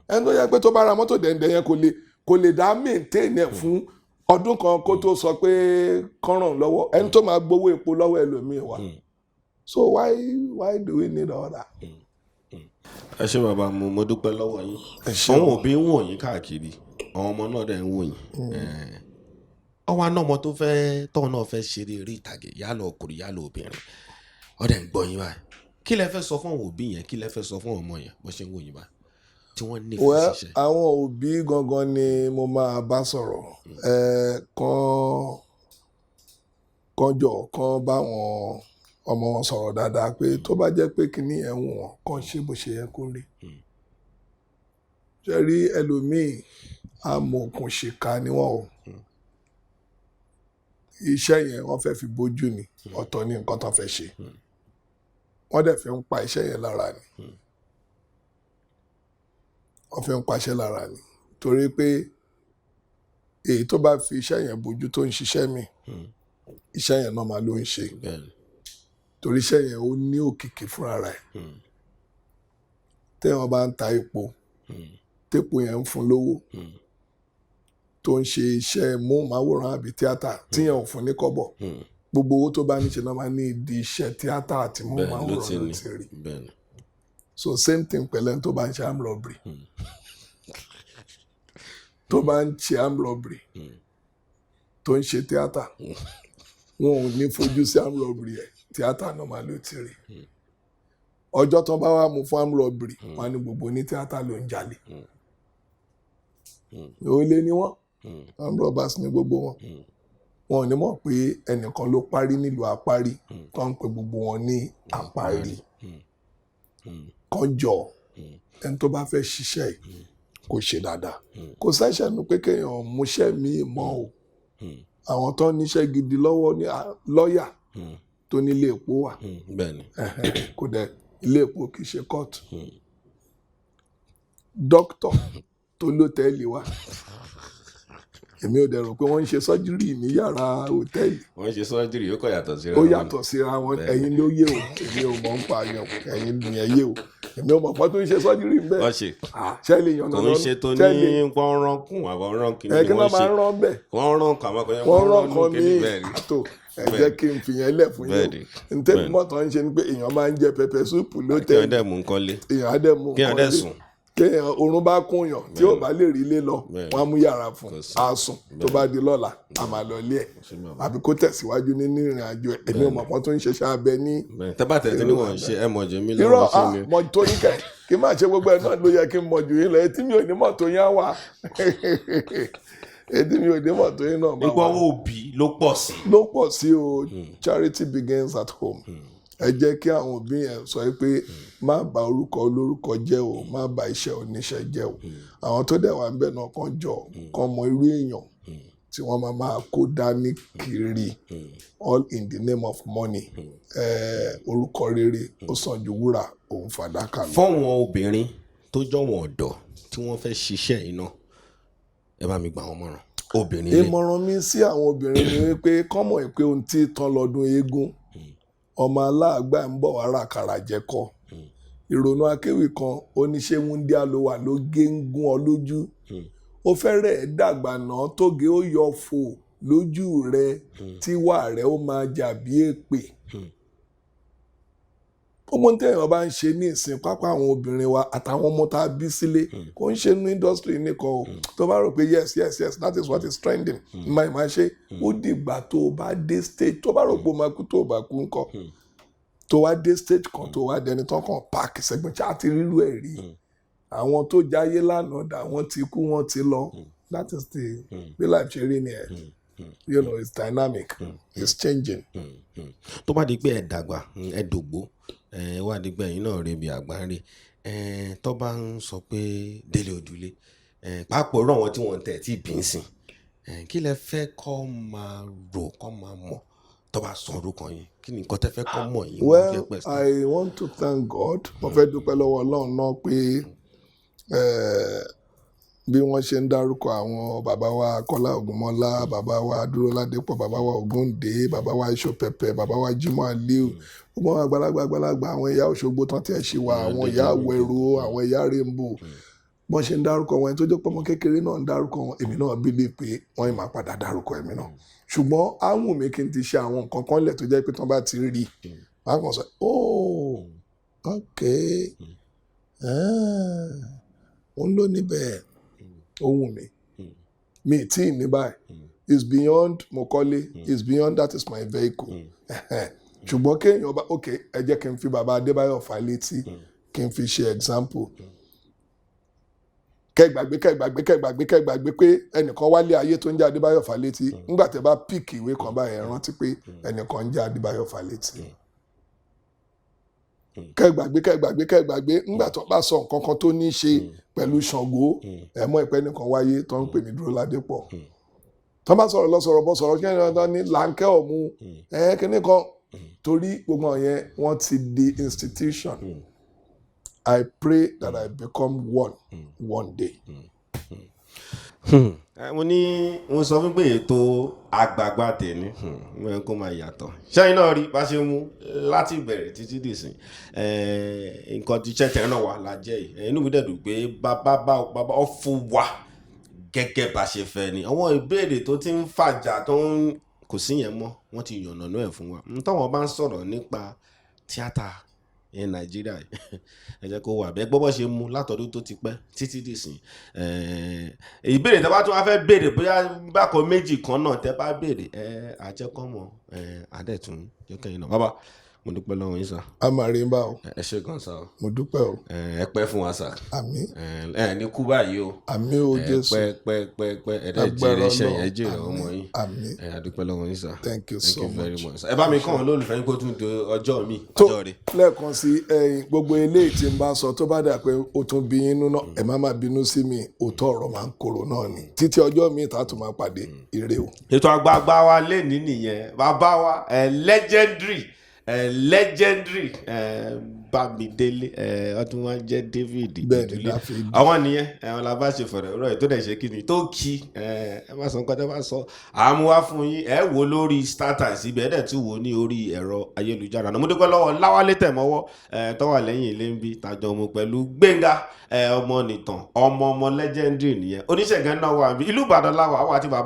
Ẹni tó jẹ́ pé tó bá ra mọ́tò dẹ̀ǹdẹ̀ yẹn, kò lè dá maintain ẹ̀ fún ọdún kan kó tó sọ pé kán ràn lọ́wọ́. Ẹni tó máa gbowó epo lọ́wọ́ ẹlòmíì wà. So why do we need all that? Ẹ ṣé bàbá, mo dúpẹ́ lọ́wọ́ yín. Ẹ ṣé. Àwọn òbí ń wò yín káàkiri, àwọn ọmọ náà dẹ̀ ń wò yín. Ọwọ́ aná ọmọ tó fẹ́ tóun náà fẹ́ ṣeré eré ìtàgé, yálà ọkùnrin, yálà obìnrin, ó dẹ̀ ń gbọ́ yín báyìí. Kí lẹ fẹ́ sọ fún àwọn òbí yẹn? Kí lẹ fẹ́ sọ fún àwọn ọmọ yẹn bó ṣe ń wò yín báyìí tí wọ́n nífẹ̀ẹ́ Well, síṣẹ́? àwọn òbí gangan ni mo máa bá sọ̀rọ̀. Ẹ kán jọ kán bá wọn ọmọ wọn sọ̀rọ̀ dáadáa pé tó bá jẹ́ pé kinní ẹ̀ ń wù wọ́n, kán ṣe bó ṣe yẹ kó rí. Ṣe rí ẹlòmíì, amòòkùnṣìkà ni wọ́n o. Iṣẹ́ yẹn, wọ́n fẹ́ fi bójú ni, ọ̀tọ̀ ní nǹkan tó fẹ́ ṣe. Wọ́n dẹ̀ fi ń pa iṣẹ́ yẹn lára ni. Wọ́n fi ń paṣẹ́ lára ni, torí pé èyí tó bá fi iṣẹ́ yẹn bójú tó ń ṣiṣẹ́ mi, iṣẹ́ yẹn náà máa ló ń ṣe, torí iṣẹ́ yẹn, ó ní òkìkí fúnra rẹ̀. Téèyàn bá ń ta epo, tépo yẹn ń fún lówó, tó ń ṣe iṣẹ́ móhùnmáwòrán àbí tíátà tíyẹn ò fún ní kọ́bọ̀, gbogbo owó tó bá ní ṣe náà máa ní ìdí iṣẹ́ tíátà àti Bẹ́ẹ̀ni, ló móhùnmáwòrán ti ló ní ti rí. So same thing pẹ̀lú ẹni tó bá ń ṣe armed robbery. Tó bá ń ṣe armed robbery, tó ń ṣe tíátà, wọn ò ní fojú sí armed robbery ẹ̀, tíátà náà máa ló ti rí. Ọjọ́ tó bá wà mú fún armed robbery, wọn á ní gbogbo ní tíátà ló ń jalè, olè ni wọ́n, armed robbers ní gbogbo wọn. Wọn ò ní mọ̀ pé ẹnìkan ló parí nílùú àparí tó ń pe gbogbo wọn ní àparí. Kan jọ, ẹni tó bá fẹ́ ṣiṣẹ́ yìí, kó ṣe dáadáa. Kò sẹ́ṣẹ̀ nu pé kéèyàn múṣẹ́ míì mọ́ o. Àwọn tó ń níṣẹ́ gidi lọ́wọ́ ní lọ́ọ̀yà tó nílé epo wà. Ẹ̀hẹ́n, kò dẹ̀ ilé epo kì í ṣe kóòtù. Dókítà tó lótẹ́ẹ̀lì wà. Èmi ò dẹ̀ rò pé wọ́n ń ṣe surgery ní yàrá hòtẹ́ẹ̀lì. Wọ́n ṣe surgery, ó kọ̀ yàtọ̀ síra Ó wọn. yàtọ̀ síra wọn. Ẹ̀yin ló yé o, èmi ò mọ̀ ń pa yẹn. Ẹ̀yin nìyẹn yé o, èmi ò mọ̀ pọ́n tó ń ṣe surgery ń bẹ́ẹ̀. Wọ́n ṣe. Ṣé lè yànnà Kò ń ṣe tó ṣé ní lè wọ́n rán kùn àwọn rán kìíní ẹ ni kí wọ́n wọ́n máa ṣe. ń rán bẹ́ẹ̀. Wọ́n rán kàn àwọn kan. Wọ́n rán kan kìíní ní bẹ́ẹ̀ ni. Àtò ẹ jẹ́ kí n fìyẹn lẹ̀ fún yín. O ntẹ́mi mọ́tò ń ṣe ni pé èèyàn máa ń jẹ pepper soup Kí wọ́n lótẹ́ẹ̀lì. Dẹ̀ mú nǹkan lé. Èèyàn á dẹ̀ mú Kí wọ́n nǹkan dẹ̀ lé. sùn. Kéèyàn oorun bá kún yàn tí ò bá lè rí ilé lọ, wọ́n á mú yàrá fún Kò sí. á sùn. Tó bá di lọ́la, a máa lọ ilé ẹ̀ àbí kó tẹ̀síwájú nínú ìrìn àjò ẹ̀. Èmi ò mọ̀ pọ́n tó ń ṣiṣẹ́ abẹ ní Bẹ́ẹ̀ tẹ́ bá tẹ̀ tí ní wọ́n ń ṣe ẹ mọ̀ jù mí lọ. Irọ́. Wọ́n ṣe Ah, mi. mọ̀ tó yín kẹ̀ kí n má ṣe gbogbo ẹ̀ náà ló yẹ kí n mọ̀ jù yín lọ. Etí mi ò ní mọ̀ tó yín á wà, etí mi ò ní mọ̀ tó yín náà máa Nípa wà. owó òbí ló pọ̀ sí. Ló pọ̀ sí o. Charity begins at home. Ẹ jẹ́ kí àwọn òbí yẹn sọ pé má bà orúkọ olórúkọ jẹ́ o, má bà iṣẹ́ oníṣẹ́ jẹ́ o. Àwọn tó dẹ̀ wà ń bẹ̀ náà kàn jọ kàn mọ irú èèyàn tí wọ́n máa máa kó dání kiri, all in the name of money. Orúkọ rere ó sàn ju wúrà òun fàdákà lọ. Fọ́wọn obìnrin tó jọ̀wọ́n ọ̀dọ́ tí wọ́n fẹ́ ṣiṣẹ́ iná, ẹ bá mi gbà wọ́n mọ̀ràn, obìnrin lé. Ìmọ̀ràn mi sí àwọn obìnrin ni wípé kọ́mọ̀ pé ohun tí tán lọ́dún eégún, ọmọ aláàgbà ń bọ̀ wá ràkàrà jẹ́kọ. Ìrònú akéwì kan oníṣẹ́ wúndíá ló wà ló gé ń gún ọ lójú, ó fẹ́rẹ̀ dàgbà náà tóge ó yọ fò lójú rẹ, tíwà rẹ ó máa jà bí èpè. Gbogbo ní téèyàn bá ń ṣe ní ìsìn pápá, àwọn obìnrin wa àtàwọn ọmọ tá a bí sílé, kò ń ṣe ní industry nìkan o. Tó bá rò pé yes, that is what is trending, máa máa ṣe, ó dìgbà tó o bá dé stage tó bá rò pé o máa kú, tó o bá kú ńkọ́? Tó wá dé stage kan, tó wá dẹni tán kàn páàkì sẹ́gbẹ̀ẹ́ ṣáà ti rírú ẹ̀ rí. Àwọn tó jáyé lánàá dà, wọ́n ti kú, wọ́n ti lọ. That is the bí life ṣe rí nìyẹn. It's dynamic, it's changing. Tó bá di pé ẹ dàgbà, ẹ dògbó, ẹ wá di pé ẹ̀yin náà rí ibi àgbà ń rí ẹ, tó bá ń sọ pé Délé Odùlé, ẹ pàápàá irú àwọn tí wọ́n tẹ̀ tí bí ń sìn, ẹ kí lẹ fẹ́ kọ́ máa rò, kọ́ máa mọ̀ tó bá sọ orúkọ yín? Kí ni nǹkan tẹ́ fẹ́ kọ́ mọ̀ yín? Well, I want to thank God. Mo fẹ́ dúpẹ́ lọ́wọ́ Ọlọ́run náà pé bí wọ́n ṣe ń dárúkọ àwọn bàbá wa Kọ́lá Ògúnmọ́lá, bàbá wa Dúróládépọ̀, bàbá wa Ògúndé, bàbá wa Ìṣọ̀pẹ̀pẹ̀, bàbá wa Jimoh Aliu, gbogbo àwọn àgbàlagbà àgbàlagbà, àwọn ìyá Òṣogbo tán tí ẹ̀ ṣe wà, àwọn ìyá Àwẹ̀rò, àwọn ìyá Rainbow, bọ́n ṣe ń dárúkọ wọn, ẹni tó jẹ́ pé ọmọ kékeré náà ń dárúkọ wọn, èmi náà believe pé wọ́n yìí máa padà dárúkọ èmi náà. Ṣùgbọ́n á wù mí kí n ti ṣe àwọn nǹkan kan lẹ̀ tó jẹ́ pé tí wọ́n bá ti rí i, wọ́n á kàn sọ, "Oh, okay, òun ló níbẹ̀." Ó wù mí, mi tí ì ní báyìí. It's beyond mo kọ́lé, it's beyond that is my vehicle. Ṣùgbọ́n kéèyàn bá, ok, ẹ jẹ́ kí n fi bàbá Adébáyọ̀ Fálétí kí n fi ṣe example. Kẹgbàgbé, kẹgbàgbé, kẹgbàgbé, kẹgbàgbé pé ẹnìkan wálé ayé tó ń jẹ́ Adébáyọ̀ Fálétí. Nígbà tẹ́ bá pick ìwé kan báyìí, ẹ rántí pé ẹnìkan ń jẹ́ Adébáyọ̀ Fálétí. Kẹgbàgbé, kẹgbàgbé, kẹgbàgbé, nígbà tó bá sọ nǹkan kan tó ní í ṣe pẹ̀lú Ṣàngó, ẹ mọ̀ ìpẹ́ nìkan wáyé tó ń pè ní Dúró Ládépọ̀. Tó bá sọ̀rọ̀ lọ, sọ̀rọ̀ bọ̀, sọ̀rọ̀ kí ẹni ní Láńkẹ́ ọ̀mú ẹ kíní kan, torí gbogbo àwọn yẹn wọ́n ti di institution. I pray that I become one one day. Mo ní mo sọ fún pé ètò àgbààgbà tèmi mo yẹ kó máa yàtọ̀. Sẹ́yìn náà rí bá ṣe mú láti bẹ̀rẹ̀ títí dìsín, nǹkan tí iṣẹ́ tẹ̀ náà wà lájẹ́ yìí. Inú mi dẹ̀ dùn pé bàbá bàbá ọ fún wa gẹ́gẹ́ bá ṣe fẹ́ ni. Àwọn ìbéèrè tó ti ń fàjà tó ń kò sí yẹn mọ́, wọ́n ti yànnàná ẹ̀ fún wa. N táwọn bá ń sọ̀rọ̀ nípa tíátà ní Nàìjíríà, ẹ jẹ́ kó wà bẹ́ẹ̀. Gbọ́ bọ́ ṣe mú látọdún tó ti pẹ́ títí dìsín. Ìbéèrè tẹ́ bá tún wá fẹ́ béèrè, bóyá bákan méjì kan náà tẹ́ bá béèrè, ẹ àjẹkọ́mọ ẹ àdẹ̀tún jẹ́kẹ́yìn náà. Bàbá, mo dúpẹ́ lọ́wọ́ yín sà. A máa rí bá o. Ẹ ṣé gan sà o. Mo dúpẹ́ o. Ẹ pẹ́ fún wa sà. Àmín. Ẹ ní kú báyìí o. Àmín o Jésù. Pẹ́ pẹ́ pẹ́ pẹ́, ẹ dẹ́ jèrè iṣẹ́ yẹn, jèrè ọmọ yín. Àmín. Ẹ a dúpẹ́ lọ́wọ́ yín sà. Thank you so Thank you very much. much. Ẹ bá mi kàn án lólùfẹ́ yín kó tún di ọjọ́ mi. Tó ọjọ́ rẹ̀. lẹ́ẹ̀kan sí, ẹ̀yin gbogbo eléyìí tí n bá sọ tó bá dà pé ó tún bí yín nínú, ẹ má má bínú sí mi. Òótọ́ ọ̀rọ̀ máa ń korò náà ni. Títí ọjọ́ míì tá a tún máa pàdé, ire o. Ètò àgbààgbà wa lè ní nìyẹn. Bàbá wa ẹ legendary. Legendary Bámidélé, ọdún wa jẹ́ David Bẹ́ẹ̀ni, Ìdúlé. Dáfídì. Àwọn nìyẹn wọn la bá ṣe fọ̀rọ̀ ọ̀rọ̀ yìí tó dẹ̀ ṣe kí ni tó kí ẹ má sọ nǹkan tẹ́ bá sọ àmúwá fún yín. Ẹ wò lórí StarTimes ibẹ̀, ẹ dẹ̀ tún wò ní orí ẹ̀rọ ayélujára náà. Mo dúpẹ́ lọ́wọ́ Láwálé Tẹ̀mọ́wọ́ tó wà lẹ́yìn ilé ń bí tàjọ mu pẹ̀lú Gbénga ọmọ nìtàn, ọmọ ọmọ legendary nìyẹn. Oníṣègùn náà wà níbí. Ìlú Ìbàdàn láwà àwọn àti bàbá.